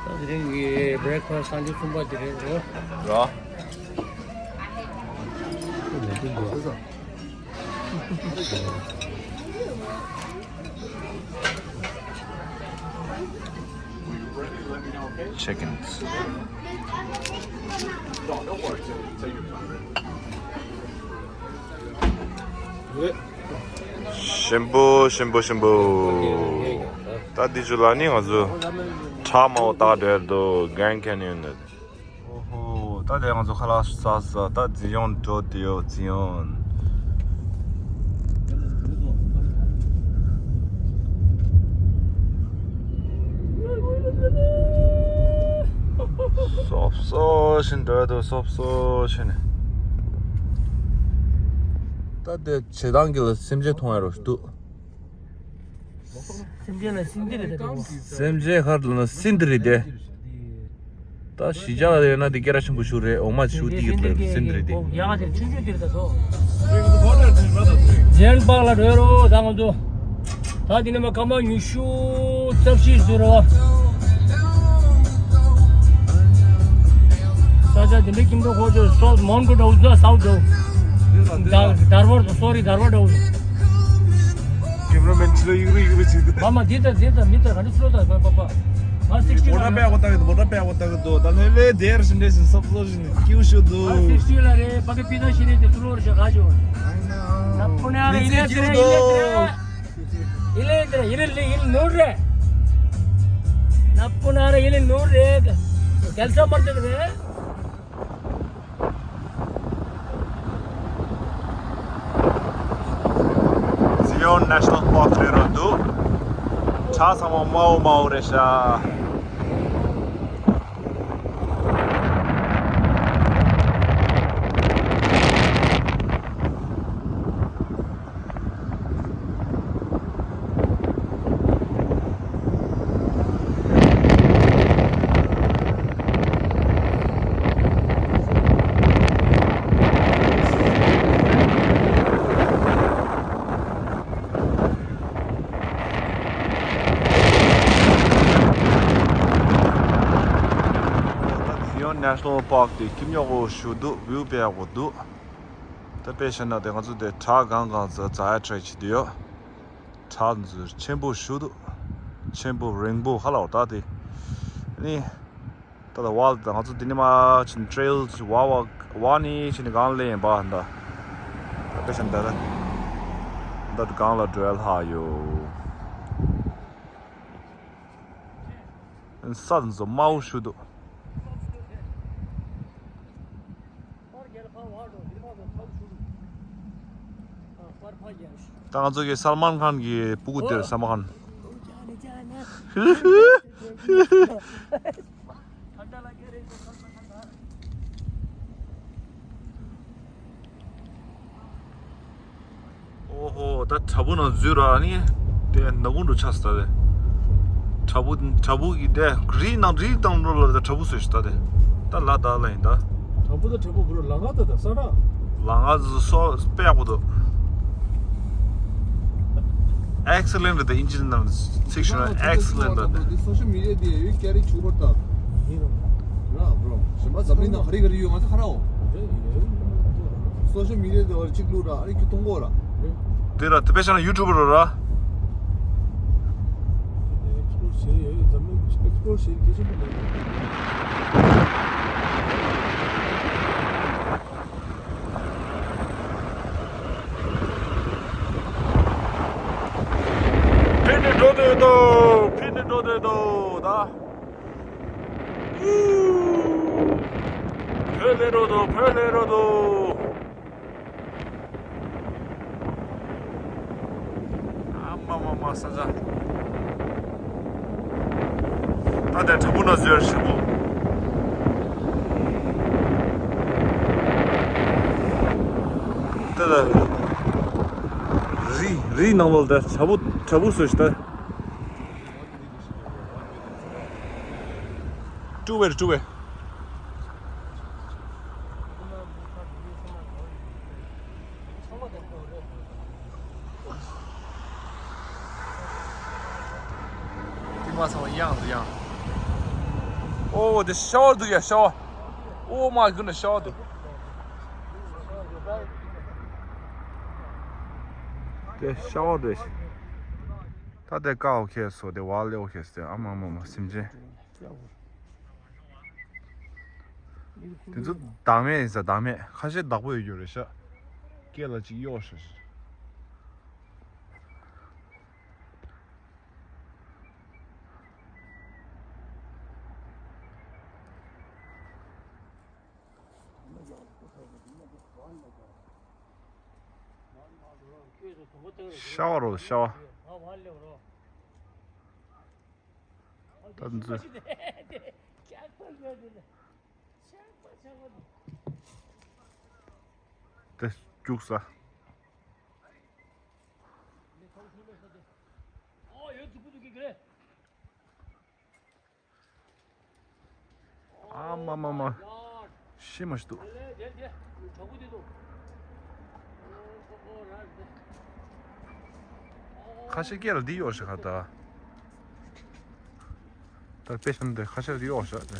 ད་དེ་རིང་གི་བྷི་རེག་ཕ་སི་སང་ཉིན་གསུམ་པ་དེ་རིང་རེད། ར། Chickens. ཞིམ་པོ་ཞིམ་པོ་ཞིམ་པོ། ད་འདི་ཚོ་ལ་ནི་ང་ཚོ་ཁྲག་མང་པོ་བཏགས་འདྲ་འདུག། གྷ་རན་ཌི་ཁེ་ནི་ཡོན་ནི། ཨོ་ཧོ། ད་དེ་ང་ཚོ་ཁ་ལག་ཟ་ཟ། ད་ཛི་ཡོན་འགྲོ་དེ་ཡོད། ཛི་ཡོན། སོབ་སོ་ཞིག་འགྲོ་འདུག། སོབ་སོ་ཞིག་ནས། ད་དེ་བྱེ་ཐང་གི་ལ་སེམས་ཅན་མཐོང་ཡ་རོ་འདུག། སེམས་ཅན་ལ་སིན་དི་རེད་ད། སེམས་ཅན་ཁར་ལ་ན་སིན་དི་རེད་དེ། ད་གཞིས་ཆགས་ལ་ཡོད་ན་དེ་སྐད་གྲགས་ཆེན་པོ་ཞིག་རེད། འོ་མ་ཞུ་དེ་གི་ལ་སིན་དི་རེད་དེ། ཡ་ག་དེ་ཆུང་ཆུང་དེ་རེད་ད་ཚོ། ཇེན་པག་ལ་འགྲོ་རོགས་ད་ང་ཚོ། ད་དེ་ནས་མ་སྐར་མ་ཉི་ཤུ་རྩ་བཞི་ཟེར་རོ། ས་ཆ་དེ་འདྲའི་ཁྱིམ་ཚང་ཁོ་ཚོ་སོ་མོན་གྷོ་འགྲོ་ས་སའུ་ཐ་འགྲོ། ད་དར་བར་སོ་རི་དར་བར་འགྲོ། ཀེམ་ར་མེན་ཚོ་ཡིག་རུ་ཡིག་རུ་བྱེད་དུ། མ་མ་འདི་ལྟར་འདི་ལྟར་མི་ལྟར་ག་འདྲ་སོ་ལྟར་པ་པ་པ། ང་སིག་སི་ཊི་མོ་ཊ་ལ་པད་ཡག་པོ་བཏགས་ཀྱི་འདུག། མོ་ཊ་པད་ཡག་པོ་བཏགས་ཀྱི་འདུག། ད་ལྷོད་ལྷོད་དེར་ཞིག་འདྲ་ཞིག་སོབ་སོབ་ཞིག་ནས་ཀིའུ་ཤོད་འདུག། ང་སིག་སི་ཊི་ལ་རེད། ཕ་གི་པི་ཛ་ཞིག་རེད་དེ་ཚུར་ལོར་ཞིག་ག་ཞོག། ན་ཕོ་ན་རེ་ཡིན་ལས་ཟེར་ཡིན་ལས་ཟེར། ཡིན་ལས་ཟེར་ཡིན་ལས་ཡིན་ནོར་རེད། ན་ཕོ་ན་རེ་ཡིན་ལས་ནོར་རེད། གལ་ས་མར་ཏེ་རེད། ཛི་ཡོན་ནེ་ཤ་ནལ་པཱརྐ་རེད་རོ་འདུག། ཁྲག་ཚང་མ་དམར་པོ་དམར་པོ་རེད་ཤག། ཛི་ཡོན་ནེ་ཤ་ནལ་པཱརྐ་དེ་སྐྱིད་ཉོག་པོ་ཞིག་འདུག། བིའུ་དཔེ་ཡག་པོ་འདུག། ད་དཔེ་བཞག་ན་དེ་ང་ཚོ་དེ་བྲག་སྒང་སྒང་འཛེག་འཛེག་ཡ་ཊ་རའི་བྱེད་ཀྱི་ཡོད། བྲག་འཛེག་ཆེན་པོ་ཞིག་འདུག། ཆེན་པོ་རིང་པོ་ཧ་ལ་བ་ད་དེ། ཨ་ནི། ད་ལྟ་བ་ད་ང་ཚོ་འདི་ནས་མར་ཕྱིན་ཊེ་རེལ་བ་བ་བ་ནས་ཕྱིན་ནས་སྒང་ལ་ཡིན་པ་ད། ད་དཔེ་བཞག་ན་ད་ད་སྒང་ལ་འགྲོ་ཡ་ལྷག་ཡོད། ས་འཛོ་དམར་པོ་ཞིག་འདུག། ད་ང་ཚོ་གི་སལ་མཱན་ཁཱན་གྱི་སྤུ་གུ་དེར་སལ་མཱན་ཁཱན། ཨོ་ཧོ། ད་བྲག་ཕུག་ནང་འཛུལ་ར་ནི། དེ་ནག་ཁུང་དུ་ཆགས་སོང་ད། བྲག་ཕུག་བྲག་ཕུག་གི་དེ་རི་ནང་རི་དང་འགྲོ་ལ་ད་བྲག་ཕུག་བཟོས་ཤག་ད་དེ། ད་ལ་ད་ལ་ཡིན་ད། བྲག་ཕུག་ད་བྲག་ཕུག་བུ་རུ་ལ་ང་ད་ད་ས་ར། ལ་ང་ཟོ་སོ་དཔེ་ཡག་པོ་འདུག། ཨེག་སི་ལེན་ཊི་རེད་ད། ཨིན་ཇི་ནང་ཚིག་ཤོད་ན་ཨེག་སི་ལེན་ཊི་རེད་ད། སོ་ཤལ་མི་ཌི་ཡ་དེ་ཡོད་ཀྱ་རེ་ཆུ་བར་ད། ར་བྲོ། གཞན་པ་འཛམ་གླིང་ནང་ག་རེ་ག་རེ་ཡོད་ང་ཚོ་ཧ་ར་འོ། སོ་ཤལ་མི་ཌི་ཡ་དེ་བར་གཅིག་བླུག་ར་ཨ་རི་ཁྱི་གཏོང་གོ་ར། དེ་ར་དེ་དཔེ་བཞག་ན་ཡུ་ཊུབ་པར་ར། ཨེག་སི་པོ་ལོར་བྱེད་ཡ་ཡོད། འཛམ་གླིང་ཨེག་སི་པོ་ལོར་བྱེད་ཡ་གལ་ཆེན་པོ་རེད། ཕེབས་ནས་འགྲོ་འདོད་འདུག། ཕེབས་ནས་འགྲོ་འདོད་འདུག་ད། བོད་ལས་འགྲོ་འདུག། བོད་ལས་འགྲོ་འདུག། ཨ་མ་མ་མ་ས་ཆ། ད་ལྟ་བྲག་ཕུག་ན་བཟོས་ར་ཞིག་པོ། ད་ལྟ་རི་རི་ནང་ལོགས་ད་བྲག་ཕུག་བྲག་ཕུག་བཟོས་ཤིག་ད། ཀྲུ་ཝེ་ཀྲུ་ཝེ། དེ་མ་ཚང་མ་གཡང་དུ་གཡང་། ཨོ་དེ་ཤྭ་བ་འདུག་ཡ་ཤྭ་བ། Oh my goodness ཤྭ་བ་འདུག་དེ་ཤྭ་བ་རེད། ད་དེ་ཀའོ་ཁེ་སོ་དེ་ཝ་ལེའོ་ཁེ་སོ་དེ་ཨ་མ་མ་མ་སེམས་ཅན། དེ་ཚོ་བདག་མེད་ཡིན་ས་བདག་མེད་ཁ་ཤས་བདག་པོ་ཡོད་རྒྱུ་རེད་ཤག་སྐེ་ལ་གཅིག་གཡོགས་ཤག་ཤྭ་བ་རོ་ཤྭ་བ། ད་འཛུལ། དེ་རྒྱུག་ས། ཨ་མ་མ་མ། ཤི་མ་ཤི་འདུག་ཁ་ཤས་སྐེ་ལ་འདི་གཡོགས་ཤག་ད། ད་དཔེ་བཞག་ན་དེ་ཁ་ཤས་འདི་གཡོགས་ཤག་དེ།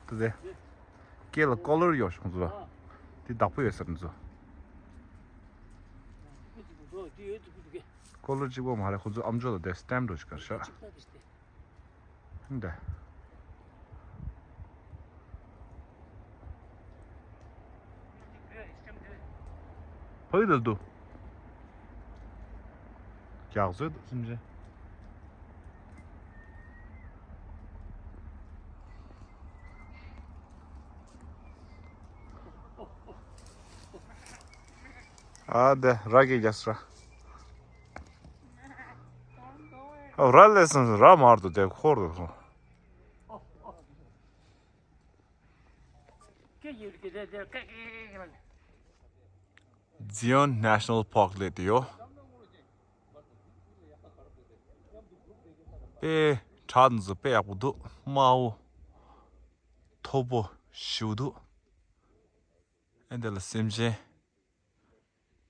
དེ་དེ། སྐེ་ལ་ཀོ་ལར་གཡོགས་ཤག་ཁོང་ཚོ་ལ། འདི་བདག་པོ་ཡོད་ས་རེད་ཁོང་ཚོ། ཀོ་ལར་གཅིག་པོ་མ་རེད། ཁོ་ཚོ་ཨམ་ཅོག་ལ་དེ་སི་ཊེམ་འགྲོ་ཞིག་ག་ཤག་འདི། ཕ་གི་དལ་དུ། རྒྱག་བཟོས་འདུག་སེམས་ཅན། ཨ་དེ་ར་གི་རྒྱག་ས་ར། ར་ལས་སོང་ར་མར་དུ་དེ་འཁོར་དུ་སོང་། Zion National Park ལབ་དེ་ཡོད། དཔེ་བྲག་འདི་ཚོ་དཔེ་ཡག་པོ་འདུག་དམའ་བོ། མཐོ་པོ་ཞེ་པོ་འདུག་ཨེ་འདི་ལ་སེམས་ཅན།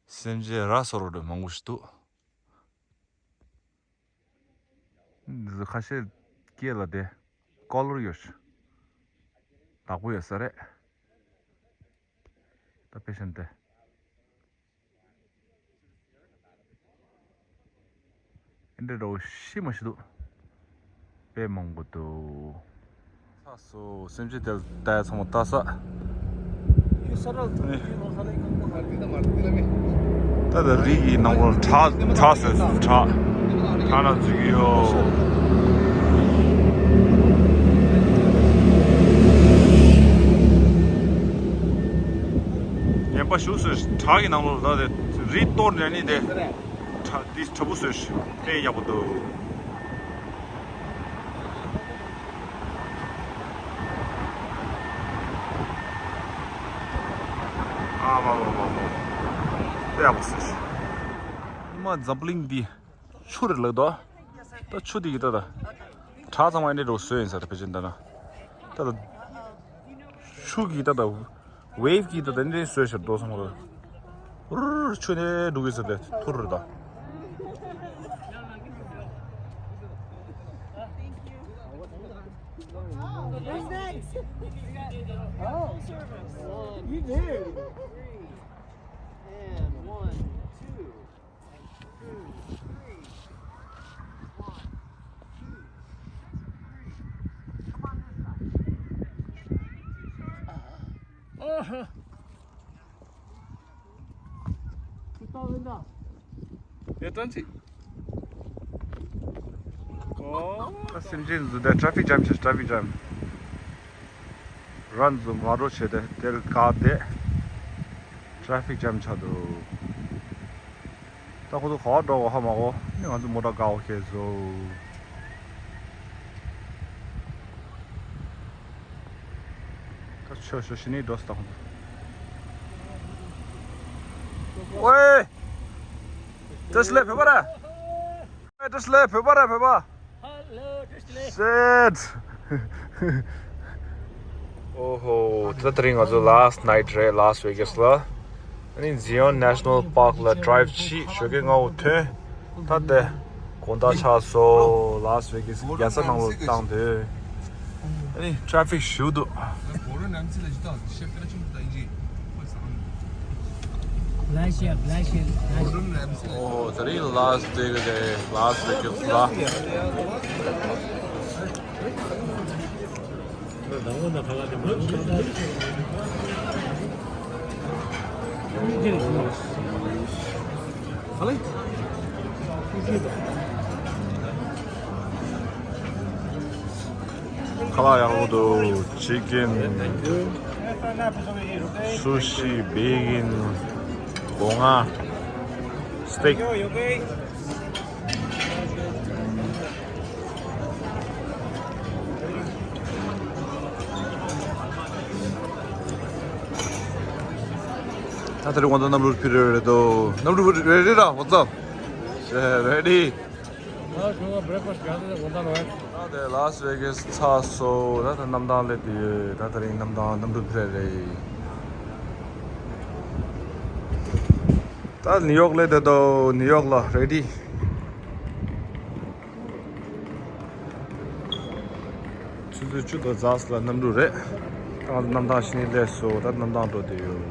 སེམས་ཅན་ར་སོ་རོ་འདྲ་མང་པོ་ཞིག་འདུག་འདི་ཁ་ཤས་སྐེ་ལ་དེ་ཀོ་ལར་ཡོད་ཤག་བདག་པོ་ཡོད་ས་རེད། ད་དཔེ་བཞིན་དེ། ཨེ་འདྲ་འདྲ་བོ་ཤི་མ་ཤི་འདུག་དཔེ་མང་པོ་འདུག་ཚ་སོ་སེམས་ཅན་དེ་ལ་ལྟ་ཡ་ཚང་མ་ལྟ་ས། ད་ལྟ་རི་གི་ནང་ལོགས་བྲག་བྲག་བཟོས་སོང་བྲག་བྲག་ནང་འཛུལ་གྱི་ཡོད། ངན་པ་ཞུགས་སོང་བྲག་གི་ནང་ལོགས་ལ་ད་དེ་རི་གཏོར་ནས་ནི་དེ། བྲག་འདི་དྲ་འབུ་བཟོས་ཤིག་དཔེ་ཡག་པོ་འདུག་ཨ་མ་མ་མ་མ། དཔེ་ཡག་པོ་བཟོས་ཤིག་ཉི་མ་འཛམ་བུ་གླིང་འདི་ཆུ་རེད་ལབ་འདུག་ད་ཆུ་འདི་གི་ད་ད་བྲག་ཚང་མ་འདི་འདྲ་བཟོས་ཡིན་ས་རེད། ཕལ་ཆེར་འདི་ན་ད་ད་ཆུ་གི་ད་ད། ཝེབ་ཀྱིས་ད་ད་ཝེབ་ཀྱིས་ད་ད་འདི་བཟོས་ཤར་རྡོ་སོང་ར། རུར་ཆུ་ནས་འགྲོ་གི་ཟེར་ཏེ་ཐུར་ར་ད། What's next? Oh, you did. And one, two. ཨེ་ཏྲན་ཅི། ཨོ། སེམས་ཅན་འཛུལ་ད་ཊ་ཕིག་ཇམ་ཆགས། ཊ་ཕིག་ཇམ། ར་འཛུལ་མ་འགྲོ་བྱས་ཏེ་དེར་བཀག་སྟེ་ཊ་ཕིག་ཇམ་ཆགས་འདུག་ད་ཁོ་ཚོ་ག་པར་འགྲོ་ག་ཧ་མ་གོ་ནི་ང་ཚོ་མོ་ཊ་བཀག་འོ་ཁེ་བཟོ། ཤོ་ཤོ་ཤི་ནི་འགྲོ་སྟངས། ཝེ། བཀྲ་ཤིས་བདེ་ལེགས་བོད་པ་ར། བཀྲ་ཤིས་བདེ་ལེགས་བོད་པ་ར་བོད་པ། Hello, བཀྲ་ཤིས་བདེ་ལེགས། Shit. ཨོ་ཧོ། ད་དེ་རིང་ང་ཚོ་last night རེད་Las Vegas ལ། ཨ་ནི་Zion National Park ལ་drive བྱས་ཞོགས་ཀས་སྔ་པོ་ཐོན། ད་ལྟ་དགོང་དག་ཆགས་སོང་། Las Vegas གི་རྒྱལ་ས་ནང་ལོགས་བཏང་དུས། ཨ་ནི་traffic ཞེ་པོ་འདུག Russia, Russia, Russia. ཨོ་དེ་རིང་Las Vegas རེད། Las Vegas ལ། ཁ་ལག་ཡག་པོ་འདུག chicken, sushi, bacon, སྒོ་ང་། steak. ད་དེ་རིང་ང་ཚོ་གནམ་གྲུར་ཕེབས་རེད་དོ། གནམ་གྲུ་ready ར། What's up? Ready. ད་དེ་Las Vegas ཚར་སོང་། ད་ད་གནམ་ཐང་སླེབས་ཡོད། ད་དེ་རིང་གནམ་ཐང་གནམ་གྲུ་ཕེབས་རེད། ད་ནིའུ་ཡོག་སླེབས་དོ། ནིའུ་ཡོག་ལ་ready། ཆུ་ཚོད་བཅུ་དང་ཙམ་ལ་གནམ་གྲུ་རེད། ད་གནམ་ཐང་ཕྱི་ནས་སླེབས་སོང་། ད་གནམ་ཐང་འགྲོ་བསྡད་ཡོད།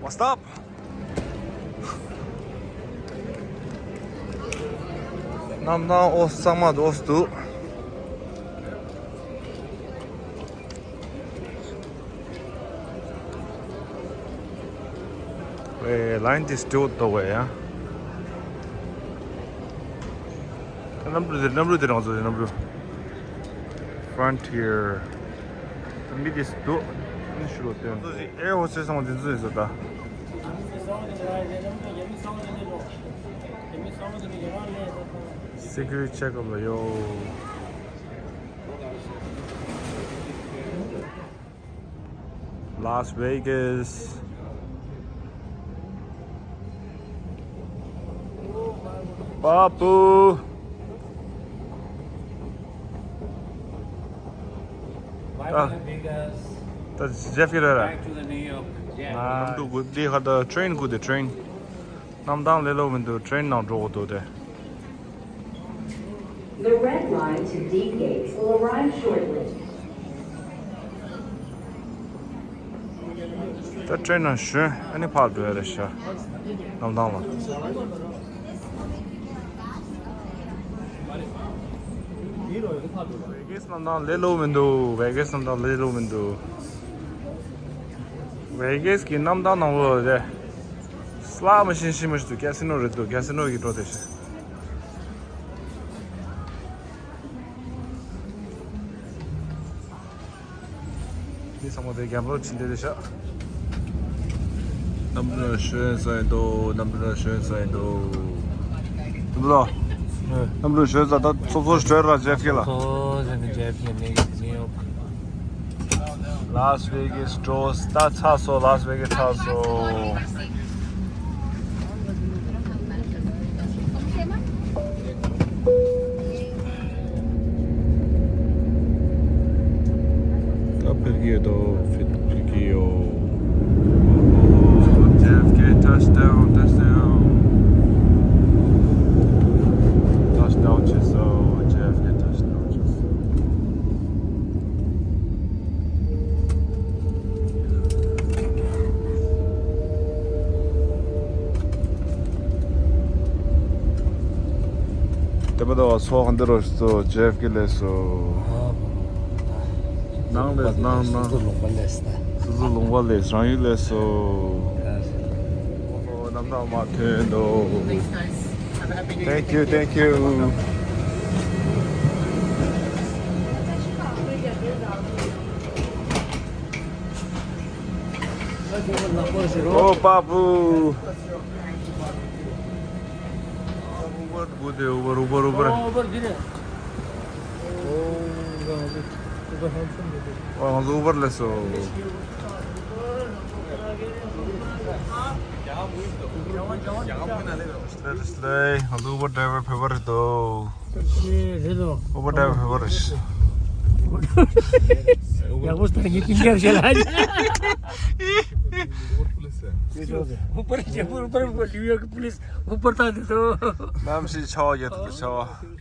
What's up? གནམ་ཐང་ཨོ་གཙང་མ་འདུག་ཨོ་འདུག་ཨེ། line དེ་སྟོད་དོ་བས་ཡ། གནམ་གྲུ་དེ། གནམ་གྲུ་དེ་རང་ཚོ་གནམ་གྲུ། Frontier། མི་དེ་སྟོད། ནི་ཤུ་རོ་སྟོད། ཚོ་ཞིག་ཨེ་ཧོ་སེ་སོང་དེ་ཚོ་ཡིན་ས་ད། Security check up ལ་ཡོད། Las Vegas. Papu. Bye, ད། Vegas. ད་Jeff གིས་རེད་ར། Back to the New York jet. ང་འདུག་གུ་འདི་ཧར་ད་train གུ་དེ། train གནམ་ཐང་ལེ་ལོ་མི་འདུག train ནང་འགྲོ་དགོས་འདུག་དེ། The red line to Deep Gates will arrive shortly. ད་train ནང་ཞོན། ཨ་ནི་ཕར་འགྲོ་ཡ་རེད་ཤག་གནམ་ཐང་ལ། Vegas གནམ་ཐང་ལེ་ལོ་མི་འདུག Vegas གནམ་ཐང་ལེ་ལོ་མི་འདུག Vegas གི་གནམ་ཐང་ནང་ལོགས་རེད། slot machine ཤི་མ་ཤི་འདུག casino རེད་འདུག casino གི་འགྲོ་དེ་ཤི། མི་ཚང་མ་དེ་གྱམ་རོ་ཕྱིན་དེ་རེད་ཤག་གནམ་གྲུ་ཞོན་ས་ཡིན་འདུག་གནམ་གྲུ་ཞོན་ས་ཡིན་འདུག་གནམ་གྲུ་ཞོན་ས། ད་ཚོ་ཚོ་ཞོན་ར་Jeff གི་ལ། ཚོ་ཚོ་ཞོན་ནས་Jeff གི་ནས་ནིའུ་ཡོག Las Vegas འགྲོ། ད་ཚར་སོང་། Las Vegas ཚར་སོང་། ད་ཕེབས་ཀྱི་ཡོད་དོ། ཕེབས་ཀྱི་ཡོད། J F K touchdown, touchdown. Touchdown བྱས་སོང་། J F K touchdown བྱས་སོང་། དེ་མ་ད་བ་སོ་ཧན་དེ་རོ་སོ་J F K ལས་སོ། ནང་ལས་ནང་ནང་། སོ་སོ་ལུང་པ་ལས་ད། སོ་སོ་ལུང་པ་ལས་རང་ཡུལ་ལས་སོ། ཨོ་ནམ་ཐག་མ་ཐོན་འདུག Thank you, thank you. ཨོ་པ་པུ། Uber དགོས་ཏེ། Uber, Uber, Uber. Uber འདི་རེད། ཨོ་ང་ཚོ་ཨུ་བར་སླེབས་སོང་། སླེབས་སླེབས། ང་ཚོ་ཨུ་བར་ཌ་རའི་བར་བོད་པ་རེད་དོ། ཨུ་བར་ཌ་རའི་བར་བོད་པ་རེད། ཡག་པོ་སྟེར་ངེས་ཀྱི་ཉར་བྱེད་ལ། ཨུ་བར་རྒྱལ་པོ། ཨུ་བར་ལིའུ་ཡོག་གི་པུ་ལིས། ཨུ་བར་ད་འདི་ཚོ། གནམ་གཤིས་ཆར་པ་རྒྱག་ཐུབ་ཆར་པ།